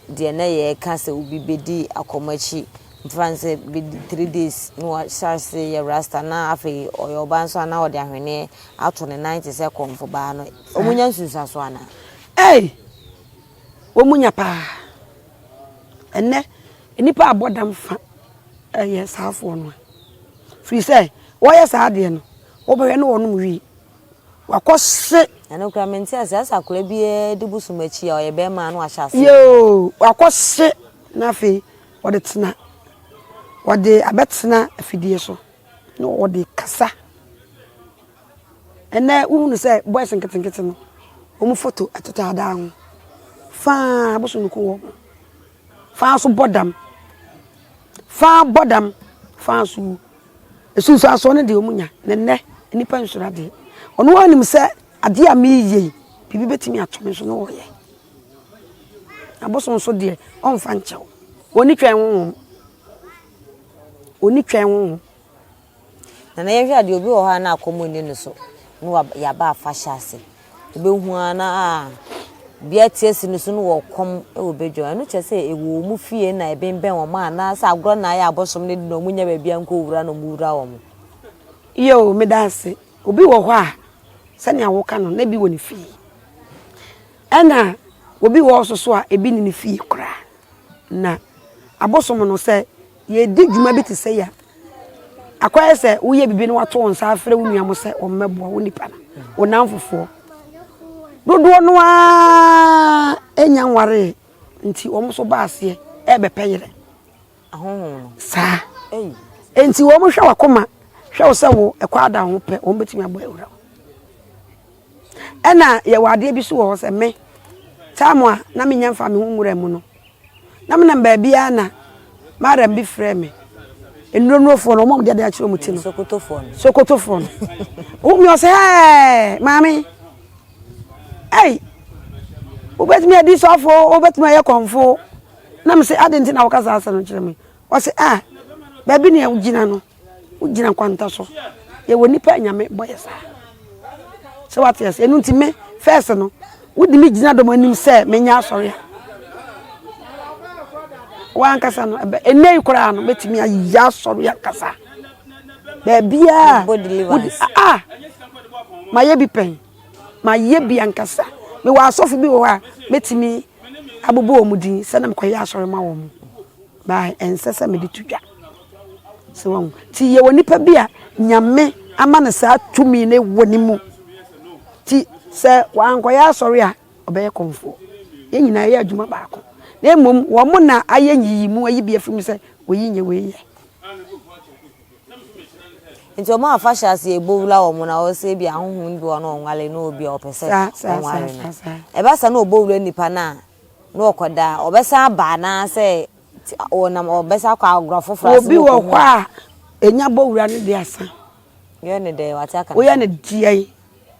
deɛ na yɛka sɛ obi bɛdi akɔm akyi mfa no sɛ bɛdi 3 days na wahyɛ ase yɛ rasta na afei ɔyɛ ɔbaa nso a na ɔde ahweneɛ ato ne nan te sɛ kɔmfo baa no wɔn nya nsunsuanso anaa? Ei! Wɔn nya paa. Ɛnnɛ nnipa abɔ dam fa ɛyɛ saafoɔ no a. Firi sɛ wɔyɛ saa adeɛ no, wobɛhwɛ ne wɔnom wii. Wakɔ hye. Ɛno koraa mente ase. Asɛ akwadaa biara di bosom akyi a ɔyɛ bɛrima a na wahyɛ aseɛ. Yoo, wakɔ hye na afei wɔde tena, wɔde abɛtena afidie so na wɔde kasa. Ɛnnɛ wohunu sɛ boys nketenkete no, wɔn foto ɛtetɛ adan ho. Faa abosom no ku wɔn. Faa nso bɔ dam. Faa bɔ dam, faa nso wu. Nsunsuansoɔ no deɛ wɔn nya. Na nnɛ, nnipa nsuro adeɛ. Ɔno ara nim sɛ adeɛ a mereyɛ yi, biribi bɛtumi ato me nso na ɔreyɛ. Abosom nso deɛ, ɔmfa nkyɛ wo. Ɔnni twɛn honhom. Ɔnni twɛn honhom. Nana yɛnhwɛ adeɛ obi wɔ hɔ a na akɔm nni ne so na yɛaba afahyɛ ase. Wobɛhu ara na a bi ate asi ne so no wɔ kɔm wɔ badwam. Ɛno kyerɛ sɛ ɛwɔ wɔn fie na ɛbɛnbɛn wɔn anaasɛ agorɔ na ayɛ abosom no de na wɔn nya baabi ankɔ wura na wɔn wura wɔn. Yoo, meda ase. Obi wɔ hɔ a, sɛnea woka no, na ebi wɔ ne fie. Ɛna obi wɔ hɔ nso so a, ebi nni ne fie koraa. Na abosom no, sɛ yɛredi dwuma bi te sɛ yi a, akɔyɛ sɛ woyɛ biribi na wato wo nsa afrɛ wo nua mo sɛ wɔmmɛboa wo nipa no, wo nnamfofoɔ. Dodoɔ no ara nya nwaree nti wɔn nso ba aseɛ ɛrebɛpɛ yerɛ. Ahonhom no. Saa. Enti wɔn hwɛ w'akoma, hwɛ wo sɛ wo ɛkɔ ada ho pɛ, wɔn bɛtumi abɔ awura wo. Ɛna yɛwɔ adeɛ bi so wɔ hɔ sɛ me, time a na menya mfa me ho nwura mu no, na menam baabiara na madam bi frɛ me. Nnuronurofoɔ no, wɔn a wɔde adeɛ akyerɛ wɔn ti no. Sokotofoɔ no. Sokotofoɔ no. Wo mi ɔsɛ hɛɛ maame. Ei, wobɛtumi adi sɔfo, wobɛtumi ayɛ kɔmfo. Na me sɛ adɛn nti na woka saa asɛm no kyerɛ me? Ɔse ah, baabi nea wogyina no, wogyina kwanta so. Yɛwɔ nnipa a Nyame bɔ yɛ saa. Sɛ wate ase, ɛno nti me, first no, wode me gyina dɔm anim sɛ menyɛ asɔre a, wankasa no, ɛbɛ, ɛnnɛ yi koraa no, mɛtumi ayɛ asɔre ankasa. Baabiaa, wode, ah, mayɛ bi pɛn. Mayɛ bi ankasa. Mewɔ asɔfo bi wɔ hɔ a, mɛtumi abobɔ wɔn din sɛ na mekɔyɛ asɔre ma wɔn. But ɛnsɛ sɛ mede to dwa. So wɔn ti yɛwɔ nipa bi a Nyame ama no saa tumi no wɔ ne mu. Ti sɛ wankɔyɛ asɔre a, ɔbɛyɛ kɔmfoɔ. Yɛn nyinaa yɛ adwuma baako. Na mmom wɔn na ayɛ nyiyimu ayi bi afiri mu sɛ oyi nyɛ wei yɛ. Nti wɔn a afahyɛ ase yɛ bɔ wura wɔn na wɔsɛ ebi ahonhom bi wɔ na wɔnwale na obi a ɔpɛ sɛ ɔnware no. Ɛba saa na ɔbɔ wura nipa no a na ɔkɔda a ɔbɛsan aba anaasɛ ɔnam ɔbɛsan akɔ agorɔ foforɔ ase Obi wɔ hɔ a enya bɔ wura no de asa. Yɛ ne dɛn wate aka. Woyɛ ne deɛn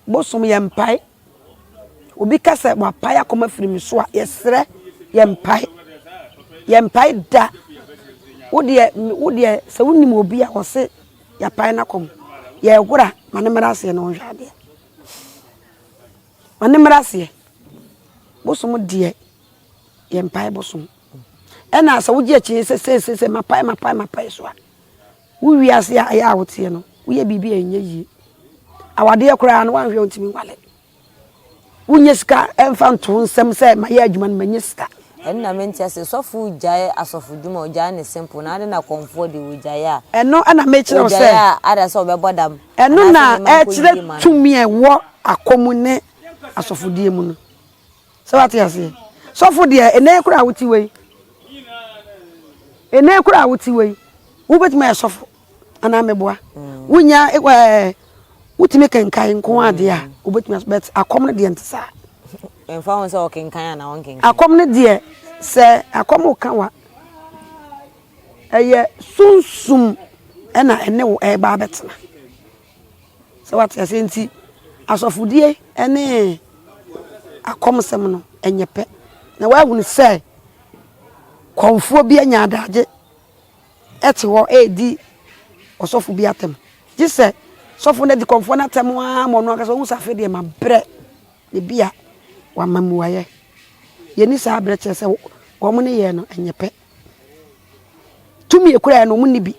bosom yɛ mpae. Obi ka sɛ wapae akɔm afiri me so a, yɛsrɛ, yɛmpae. Yɛmpae da. Wo deɛ, wo deɛ, sɛ wonim obi a ɔse yɛapae n'akɔm, yɛhora ma ne mmra aseɛ na ɔnhwɛ adeɛ. Ma ne mmra aseɛ. Bosom deɛ, yɛmpae bosom. Ɛna sɛ wogye akyinnye sɛ seesei sɛ mapae, mapae, mapae so a, Wo wiase a ɛyɛ a woteɛ no, woyɛ biribi a ɛnyɛ yie. Awadeɛ koraa no, woanhwɛ a wontumi nwale. Wonyɛ sika mfa nto wo nsam sɛ mayɛ adwuma no manya sika. Ɛno na mente ase, sɔfo gyae asɔfo dwuma ɔgyae ne simple na ade na kɔmfoɔ deɛ ɔgyae a. Ɛno na mekyerɛ wo sɛ. Ɔgyae a ada sɛ ɔbɛbɔ dam. Ɛno na ɛkyerɛ tumi a ɛwɔ akɔm ne asɔfodie mu no. Sɛ wate aseɛ? Sɔfo deɛ, ɛnɛ yi koraa a wote wei, ɛnɛ yi koraa a wote wei, wobɛtumi ayɛ sɔfo anaa meboa. Mm. Wonya ɛɛ wotumi kenkan nko adeɛ a mm. wobɛtumi asɔ but akɔm no deɛ nte saa. Ɛmfa ho sɛ ɔkenkan anaa ɔnkenkan. Akɔm no deɛ sɛ akɔm ka wa ɛyɛ sunsum ɛna ɛne wo ɛreba abɛtena. Sɛ wate aseɛ nti, asɔfodie ne akɔmsɛm no ɛnyɛ pɛ. Na woahunu sɛ kɔmfoɔ bi anya adagye te hɔ redi ɔsɔfo bi atɛm. Gye sɛ sɔfo no adi kɔmfoɔ no atɛm ara ma ɔno ankasa ɔhu sɛ afei deɛ mabrɛ ebi a wama mmuaeɛ. Yɛnni saa berɛ kyerɛ sɛ wɔn ne yɛn no ɛnyɛ pɛ. Tumi ekura yɛn no wɔn nni bi.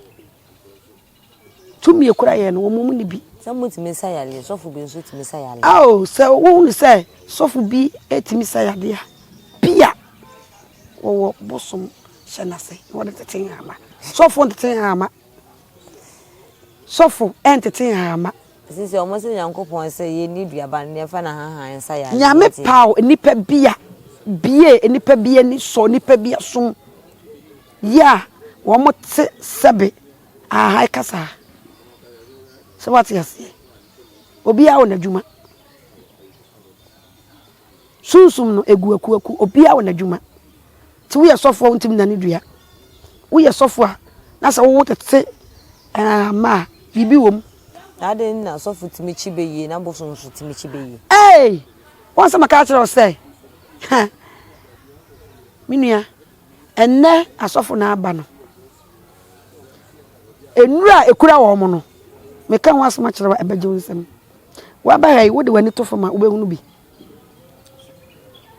Tumi ekura yɛn no, wɔn mu ni bi. Sɛ mo tumi sa yareɛ, sɔfo bi nso tumi sa yareɛ. Ao, sɛ wohunu sɛ sɔfo bi tumi sa yadeɛ a, bi a wɔwɔ bosom hyɛ n'ase na wɔde tete nhama. Sɔfo ntete nhama. Sɔfo ntete nhama. Sisi wɔn sɛ Nyankopɔn sɛ yɛnni duaba no yɛmfa n'ahahan nsa yareɛ. Nyame paw nnipa bi a bie nnipa bi ani sɔ nnipa bi asom yɛ a wɔn te sɛbe Ahae kasa. Sɛ wate aseɛ. Obiara wɔ n'adwuma. Sunsum no, egu akuaku, obiara wɔ n'adwuma. Nti woyɛ sɔfo a wontumi nnane dua. Woyɛ sɔfo a na sɛ wowo tete mma a, biribi wɔ mu. Na adɛn na sɔfo tumi kyi bɛ yie na bosom nso tumi kyi bɛ yie? Ei! Wɔn sɛ maka akyerɛ wo sɛ, ha, me nua, ɛnnɛ asɔfo na aba no, nnuru a ekura wɔn no, meka ho asɛm akyerɛ wo a, ɛbɛgye wo nsam. Woaba ha yi, wode w'ani to fam a, wobɛhunu bi.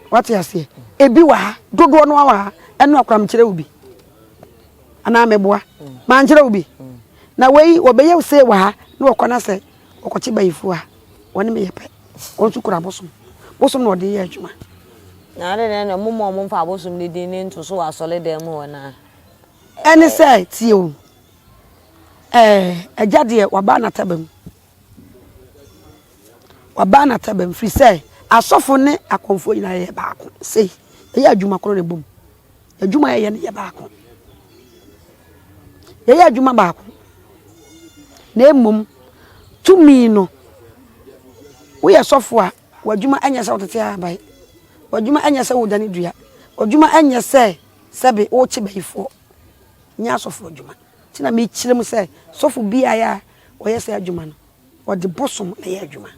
Wate aseɛ? Ebi wɔ ha, dodoɔ no ara wɔ ha, ɛno akora mekyerɛ wo bi. Anaa meboa? Mankyerɛ wo bi? Na wei wɔbɛyɛ sei wɔ ha na wɔkɔ na sɛ wɔkɔkye bayifoɔ a, wɔne me yɛ pɛ. Wɔn nso kura bosom. Bosom na wɔde yɛ adwuma. Na ade na ɛna mo ma wɔn mfa abosom ne din ne nto so wɔ asɔredan mu hɔ na. Ɛne sɛ tie o, ɛɛ agya deɛ waba n'ataba mu. Wɔabaa n'atabam, firi sɛ asɔfo ne akɔmfoɔ nyinaa yɛ baako. Sei, yɛyɛ adwuma korɔ na ɛbom. Adwuma a yɛyɛ no yɛ baako. Yɛyɛ adwuma baako. Na mmom, tumi no, woyɛ sɔfo a, w'adwuma nyɛ sɛ wotete ahaban. W'adwuma nyɛ sɛ wodane dua. W'adwuma nyɛ sɛ sɛbe wokye bayifoɔ. Nyɛ asɔfo adwuma. Nti na mekyerɛ mu sɛ sɔfo biara a ɔyɛ saa adwuma no, ɔde bosom na ɛyɛ adwuma.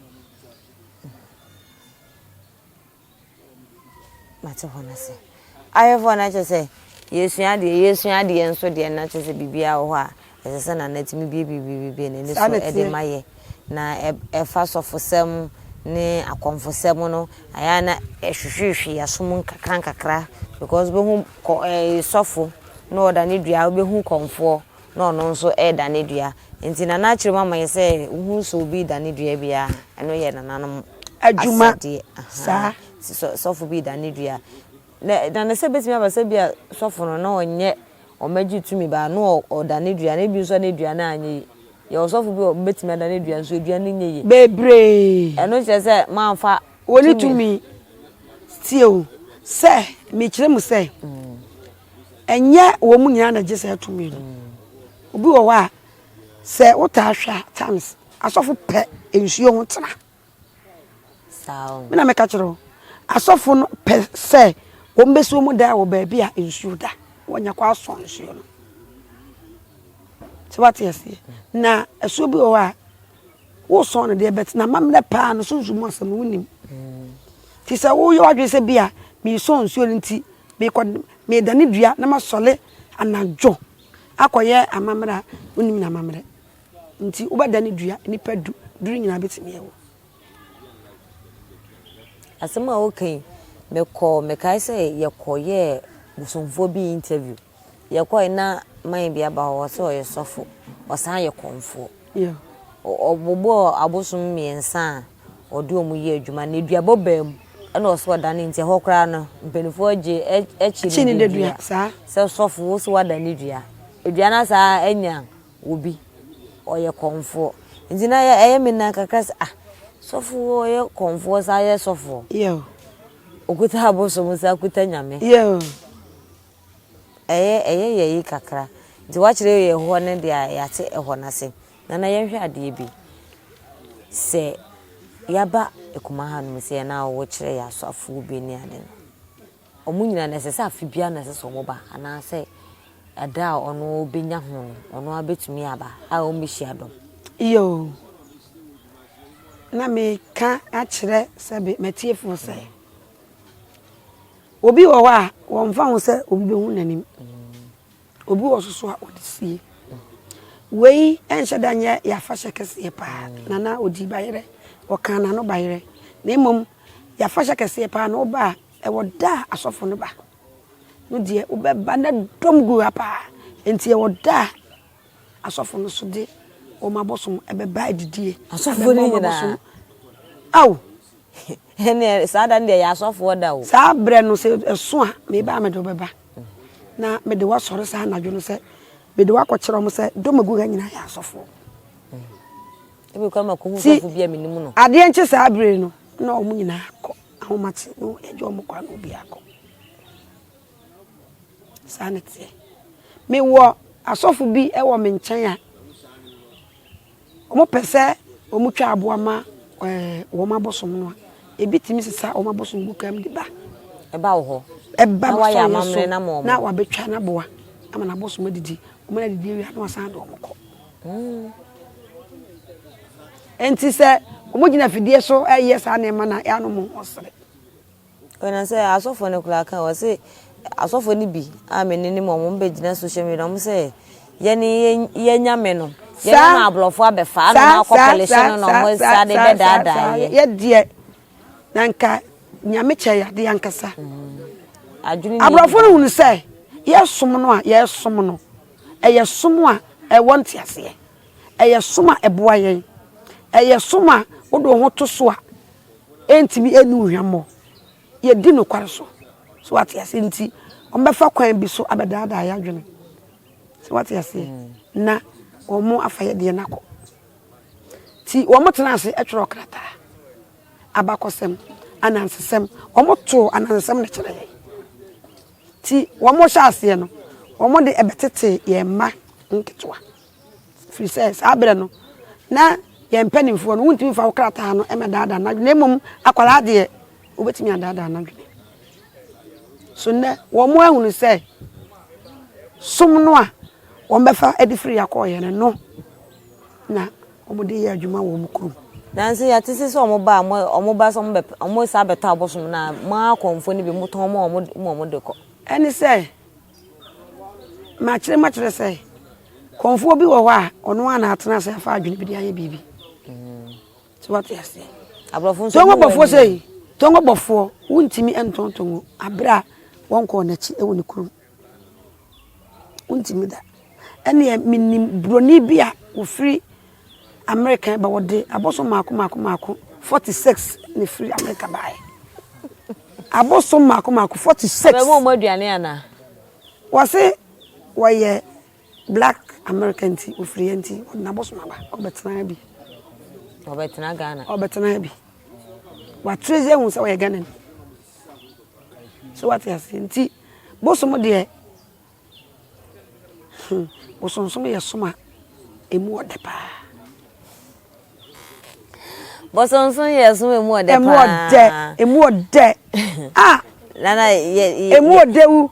Mate hɔ no ase. Ahwɛfoɔ no kyerɛ sɛ yɛsua adeɛ, yɛsua adeɛ nso deɛ na kyerɛ sɛ biribiara wɔ hɔ a ɛsɛ sɛ Nana tumi biebiebie n'ani so de ma yɛ. Na ɛfa sɔfosɛm ne akɔmfosɛm no, ayɛ a na ɛhwehwehwe yɛn asom nkakra nkakra because wobɛhu kɔ ɛɛ sɔfo na ɔdane dua, wobɛhu kɔmfoɔ na ɔno nso redane dua. Nti Nana akyerɛ mu ama yɛn sɛ wohu sɛ obi redane dua biara, ɛno yɛ nananom Adwuma asɛdeɛ. saa. Ahaa, sɔfo bi redane dua. Na na ne sɛ bɛtumi aba sɛ bi a sɔfo no na ɔnyɛ ɔmɛgye tumi baa na ɔdane dua na ebi nso a na dua no anyɛ yie. Yɛwɔ sɔfo bi a ɔbɛtumi adane dua nso dua no nyɛ yie. Bebree. Ɛno kyerɛ sɛ moamfa Wɔnni tumi. Tie o, sɛ mekyerɛ mu sɛ ɛnyɛ wɔn mu nyinaa na ɛgye saa tumi no. Obi wɔ hɔ a, sɛ wotaa hwɛ a, times asɔfo pɛ nsuo ho tena. Me na meka kyerɛ wo. Asɔfo no pɛ sɛ wɔbɛsi wɔn dan wɔ baabi a nsuo da. Wɔnya kɔ asɔ nsuo no. Sɛ wate aseɛ. Na asuo bi wɔ hɔ a, wosɔn no deɛ bɛte na amammerɛ paa no sunsum mu asɛm no wonim. Nti sɛ woyɛ w'adwene sɛ bi a meresɔ nsuo no nti mekɔ medane dua na masɔre anadwo akɔyɛ amammerɛ a wonim no amammerɛ. Nti wobɛdane dua nnipa du du no nyinaa bɛtumi awu. Asɛm a woka yi, mekɔɔ, mekae sɛ yɛkɔyɛɛ bosomfoɔ bi interview. Yɛkɔe na man bi aba hɔ, ɔse ɔyɛ sɔfo, ɔsan yɛ kɔmfoɔ. Ɔbobɔɔ abosom mmiɛnsa a ɔde wɔn yɛ adwuma na aduabɔ baa mu ɛna ɔse ɔdane nti ɛhɔ koraa no mpanimfoɔ gye akyi ne dedua sɛ sɔfo wo se wadane dua. Dua no asaa anya obi, ɔyɛ kɔmfoɔ. Nti na ɛyɛ me nan kakra sɛ ah sɔfo ɔyɛ kɔmfoɔ saa yɛ sɔfoɔ. Okuta abosom saa kuta nyame. Ɛyɛ ɛyɛ yɛ yi kakra. Nti wakyerɛ yɛ hɔ no deɛ a yɛate ɛhɔ no ase. Nana yɛnhwɛ adeɛ bi. Sɛ yɛaba Akuma hanom sɛ na wokyerɛ yɛ asɔfoɔ bi ne ade no. Wɔn nyinaa no ɛsɛ sɛ afe biara na ɛsɛ sɛ wɔba anaasɛ ɛda a ɔno bɛnya ho no ɔno ara bɛtumi aba a wɔmmɛhyia dɔm. Yoo, na meka akyerɛ sɛbe m'atiefoɔ sɛ. Obi wɔ hɔ a, wɔmfa ho sɛ obi bɛhu n'anim. Obi wɔ so so a, ɔde sie. Wei nhyɛ da nyɛ yɛn afahyɛ kɛseɛ paa. Nana ɔdii bayerɛ, ɔkaa n'ano bayerɛ. Na mmom, yɛn afahyɛ kɛseɛ paa no, woba a, ɛwɔ da a asɔfo no ba. No deɛ, wobɛba na dɔm gu ha paa. Enti ɛwɔ da a asɔfo no so de wɔn abosom bɛba adidie. Asɔfo no nyinaa? Ao! Ɛnneɛ saa da no deɛ ɛyɛ asɔfoɔ da o. Saa berɛ no sɛ ɛso a, meba a mede wo bɛba, na mede wo asɔre saa anadwo no sɛ mede wo akɔkyerɛ wɔn sɛ dɔm a ɛgu ha nyinaa yɛ asɔfoɔ. Ebi kora makɔhu sɔfo bi a menim no. Adeɛ nkye saa berɛ no, na wɔn nyinaa kɔ ahomakye na yɛgye wɔn kɔ a na obiara kɔ. Saa na ɛteɛ. Mewɔ asɔfo bi wɔ me nkyɛn a Wɔpɛ sɛ wɔtwa aboa ma wɔn abosom no a, Ebi tumi sesa wɔn abosom gu kaa mu de ba. Ɛba wo hɔ. Ɛba Na wayɛ m'asɔreɛ amammerɛ so no ama wɔn. na wabɛtwa n'aboa ama n'abosom adidi. Wɔn adidi awie a na wasan de wɔn kɔ. Enti sɛ wɔgyina afidie so reyɛ saa nneɛma no a, ɛyɛ a na wɔn ho sere. Ɛna sɛ asɔfoɔ no koraa ka wɔse asɔfoɔ no bi a me ne nim wɔn bɛgyina social media wɔn sɛ yɛne yɛ nyame no yɛn na aborɔfo abɛfa ana wɔn akɔ pɔlehye no na wɔn sa de bɛdaadaa yɛ. Yɛ deɛ na nka nyame kyɛ yɛ adeɛ ankasa. Mm. Aborɔfo no hunu sɛ yɛsom no a yɛsom no ɛyɛ som a ɛwɔ nteaseɛ ɛyɛ som a ɛboa yɛn ɛyɛ som a wode wo ho to so a ɛntumi ɛnni wo hwammɔ. Yɛdi nokware so. So wate aseɛ? Nti wɔbɛfa kwan bi so abɛdaadaa yɛn adwene. So wate aseɛ? Mm. Na wɔn afa yɛ deɛ no akɔ. Nti wɔn tena ase twerɛ krataa, abakɔsɛm, anansesɛm. Wɔn too anansesɛm no kyerɛ yɛn. Nti wɔn hyɛ aseɛ no, wɔn de ɛbɛtete yɛn mma nketewa. Ɛfiri sɛ saa berɛ no, na yɛn mpanimfoɔ no, wontumi mfa wo krataa no mmɛdaadaa n'adwene, na mmom akwadaa deɛ, wobɛtumi adaadaa n'adwene. So nnɛ, wɔn ahunu sɛ som no a wɔbɛfa de firi akɔɔyɛ no no na wɔde yɛ adwuma wɔ wɔn kurom. Nanso yɛate sɛ sɛ wɔn ba a wɔn ba sɛ wɔn bɛ wɔn sa bɛtɔ abosom no a, mo akɔmfoɔ no bi motɔn ma wɔn ma wɔn de kɔ. Ɛne sɛ Makyerɛ mu akyerɛ sɛ, kɔmfoɔ bi wɔ hɔ a, ɔno ara na atena ase afa adwene bi de ayɛ biribi. So wate aseɛ? Aborɔfo nso Tongo wɔn wɔ bɔfoɔ ani. sei, tongo bɔfoɔ, wontumi ntɔn tongo aberɛ a wɔnkɔɔ n'akyi wɔ ne kurom. Wontumi da. Ɛneɛ menim buroni bi a wɔfiri Amerika ba wɔde abosom mmaako mmaako mmaako 46 na ɛfiri Amerika baeɛ. Abosom mmaako mmaako 46. Ɔbɛma wɔn aduane anaa? Wɔse wɔyɛ black America nti wɔfiri yɛ nti wɔde n'abosom aba ɔbɛtena ha bi. Ɔbɛtena Ghana. Ɔbɛtena ha bi. Watrɛ sɛ ehu sɛ ɔyɛ Ghana ni. So wate aseɛ nti bosom deɛ Hmm, bosonsom yɛ som a emu ɔdɛ paa. Bosonsom yɛ som emu ɔdɛ paa. Emu ɔdɛ, emu ɔdɛ. Ah! Nana yɛ yɛ. Emu ɔdɛ wu.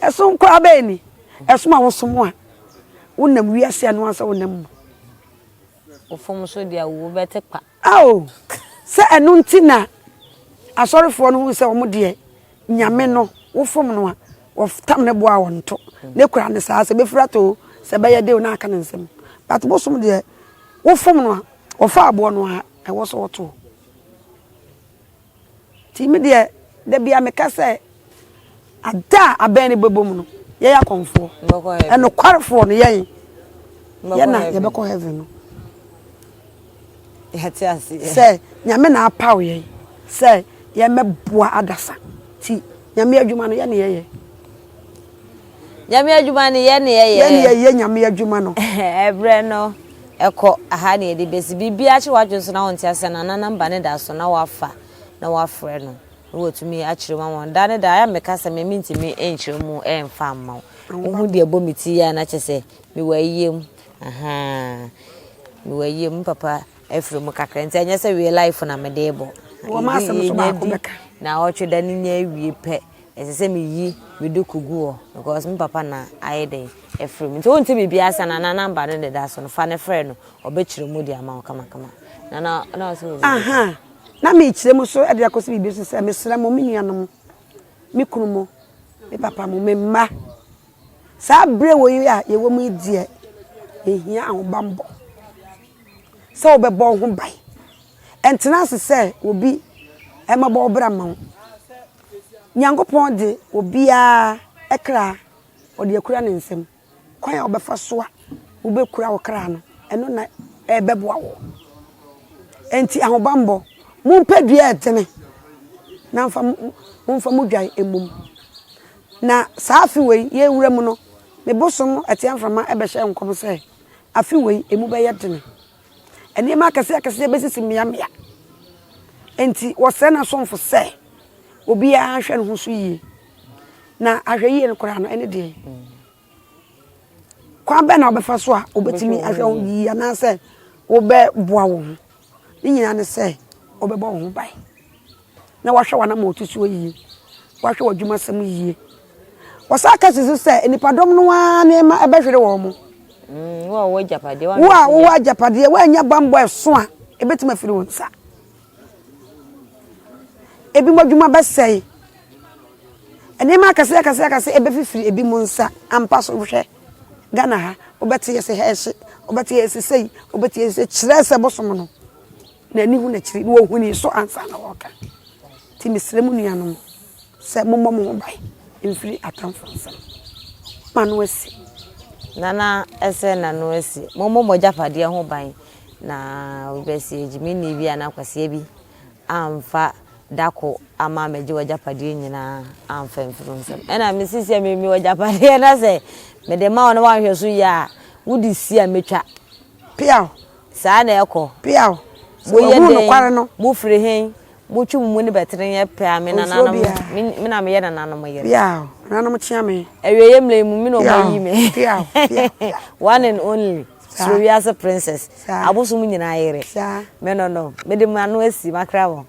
Ɛsom koraa bɛyɛ ni. Ɛsom a wosom a wonam wiase a no ansa wonam mu. Wofom so deɛ wobɛte kpa. Ao, sɛ ɛno nti na asɔrefoɔ no hu sɛ wɔn deɛ Nyame no, wofom no a, wɔtam ne boɔ a wɔnto. Ne kura ne saa, sɛ bɛfiri atɔ o, sɛ ɛbɛyɛ de o, na aka ne nsam. But bosom deɛ, wofom no a, wɔfa aboɔ no a, ɛwɔ sɛ wɔto. Nti me deɛ, da biara meka sɛ, ada a abɛn no bɛbɔ mu no, yɛyɛ akɔmfoɔ. Ɛnokwarefoɔ no, yɛn, yɛn na yɛbɛkɔ heaven no. Yɛte aseɛ. Sɛ Nyame na apaw yɛn sɛ yɛmmɛboa adasa nti Nyame adwuma no yɛne yɛyɛ. Nyame adwuma no yɛne yɛyɛ. Yɛne yɛyɛ Nyame adwuma no. Ɛberɛ no ɛkɔ aha na yɛde bɛsi. Biribiara kye w'adwene so na wonte aseɛ no ana number no da so na wafa na wafrɛ no na watumi akyerɛ mu ama wo. Da ne da ayɛ a meka sɛ me mentumi nkyerɛ mu mfa mma wo. Wohu deɛ ɛbɔ me ti yi a na kyerɛ sɛ mewɔ ayie mu. Ahaa mewɔ ayie mu papa afiri mu kakra nti ɛnyɛ sɛ wie life na mede bɔ. Wɔ m'asɛm so baako bɛka. Na ɔtwe da no nya awie pɛ ɛsɛ sɛ meyi me duku gu hɔ because me papa na ayɛ dɛn afiri mu nti wonte biribi asa na na namba no deda so no fa no frɛ no ɔbɛkyerɛ mu de ama wo kamakama na na na ɔsɛ wɔ Aha na mekyerɛ mu so de akɔsi biribi so sɛ mesrɛ mo me nuanom me kunu mo me papa mo me mma Saa berɛ wei a yɛwɔ mu yi deɛ, yɛhia ahobammɔ. Sɛ wobɛbɔ wo ho ban. Ɛntena ase sɛ obi mmɛbɔ wo bra mma wo. Nyankopɔn de obiara kra, ɔde akura ne nsam. Kwan a wobɛfa so a wobɛkura wo kra no, ɛno na ɛbɛboa wo. Enti ahobammɔ, mompɛ dua a ɛtene na mfa momfa mo dwan mmom. Na saa afe wei yɛrewura mu no, me bosom atia mframa bɛhyɛɛ nkɔm sɛ, afe wei emu bɛyɛ dene. Nneɛma akɛseɛ akɛseɛ bɛsisi mmeammea. Enti wɔsrɛ n'asomfo sɛ obiara nhwɛ ne ho so yie. Na ahwɛyie no koraa no, ɛne deɛn? Kwan bɛn na wobɛfa so a wobɛtumi ahwɛ wo yie anaasɛ wobɛboa wo ho? Ne nyinaa ne sɛ. wobɛbɔ wo ho ban na woahwɛ w'anammɔntuo soɔ yie, woahwɛ w'adwumasɛm yie. Wɔsan ka si so sɛ nnipadɔm no ara nneɛma bɛhwere wɔn. Wo a wowɔ agyapadeɛ, Wo a wowɔ agyapadeɛ, woannya bammɔ a ɛso a, ɛbɛtumi afiri wo nsa. Ebinom adwuma bɛsɛe. Nneɛma akɛseɛ akɛseɛ akɛseɛ ɛbɛfifiri ebinom nsa. Ampa so hwɛ Ghana ha, wobɛte yɛ sɛ ha ɛhye, wobɛte yɛ sɛ sei, wobɛte yɛ sɛ kyerɛ sɛ bosom no n'ani hu n'akyiri na wɔhunii so ansa na wɔreka. Nti mesrɛ mo nuanom sɛ mommɔ mo ho ban mfiri atamfo nsam. M'ano asi. Nana ɛsɛ n'ano asi. Mommɔ mo agyapadeɛ ho ban na wobɛsi gyimini bi anaa kwasia bi amfa da ko ama ammɛgye w'agyapadeɛ nyinaa amfa amfiri wo nsam. Ɛna me sisi a mewɔ agyapadeɛ na sɛ mede ma wo na woanhwɛ so yie a, wode si a mɛtwa. Peaw. Saa na ɛkɔ. Peaw. Sɛ Moyɛ wahunu dɛn? nokware no. Mofiri he? Motwe mo mu ne bɛtene yɛ pɛ a, me Onsuro nananom, biara. me me na meyɛ nananom yere. Peaw. Nananom kyea me. Awieeɛ mmerɛ yi mu, me na Peaw. wɔayi me. Peaw. Peaw. Peaw. One and only. Saa. Soro wiase princess. Saa. Abosom nyinaa yere. Saa. Me no no, mede m'ano asi, makra mo.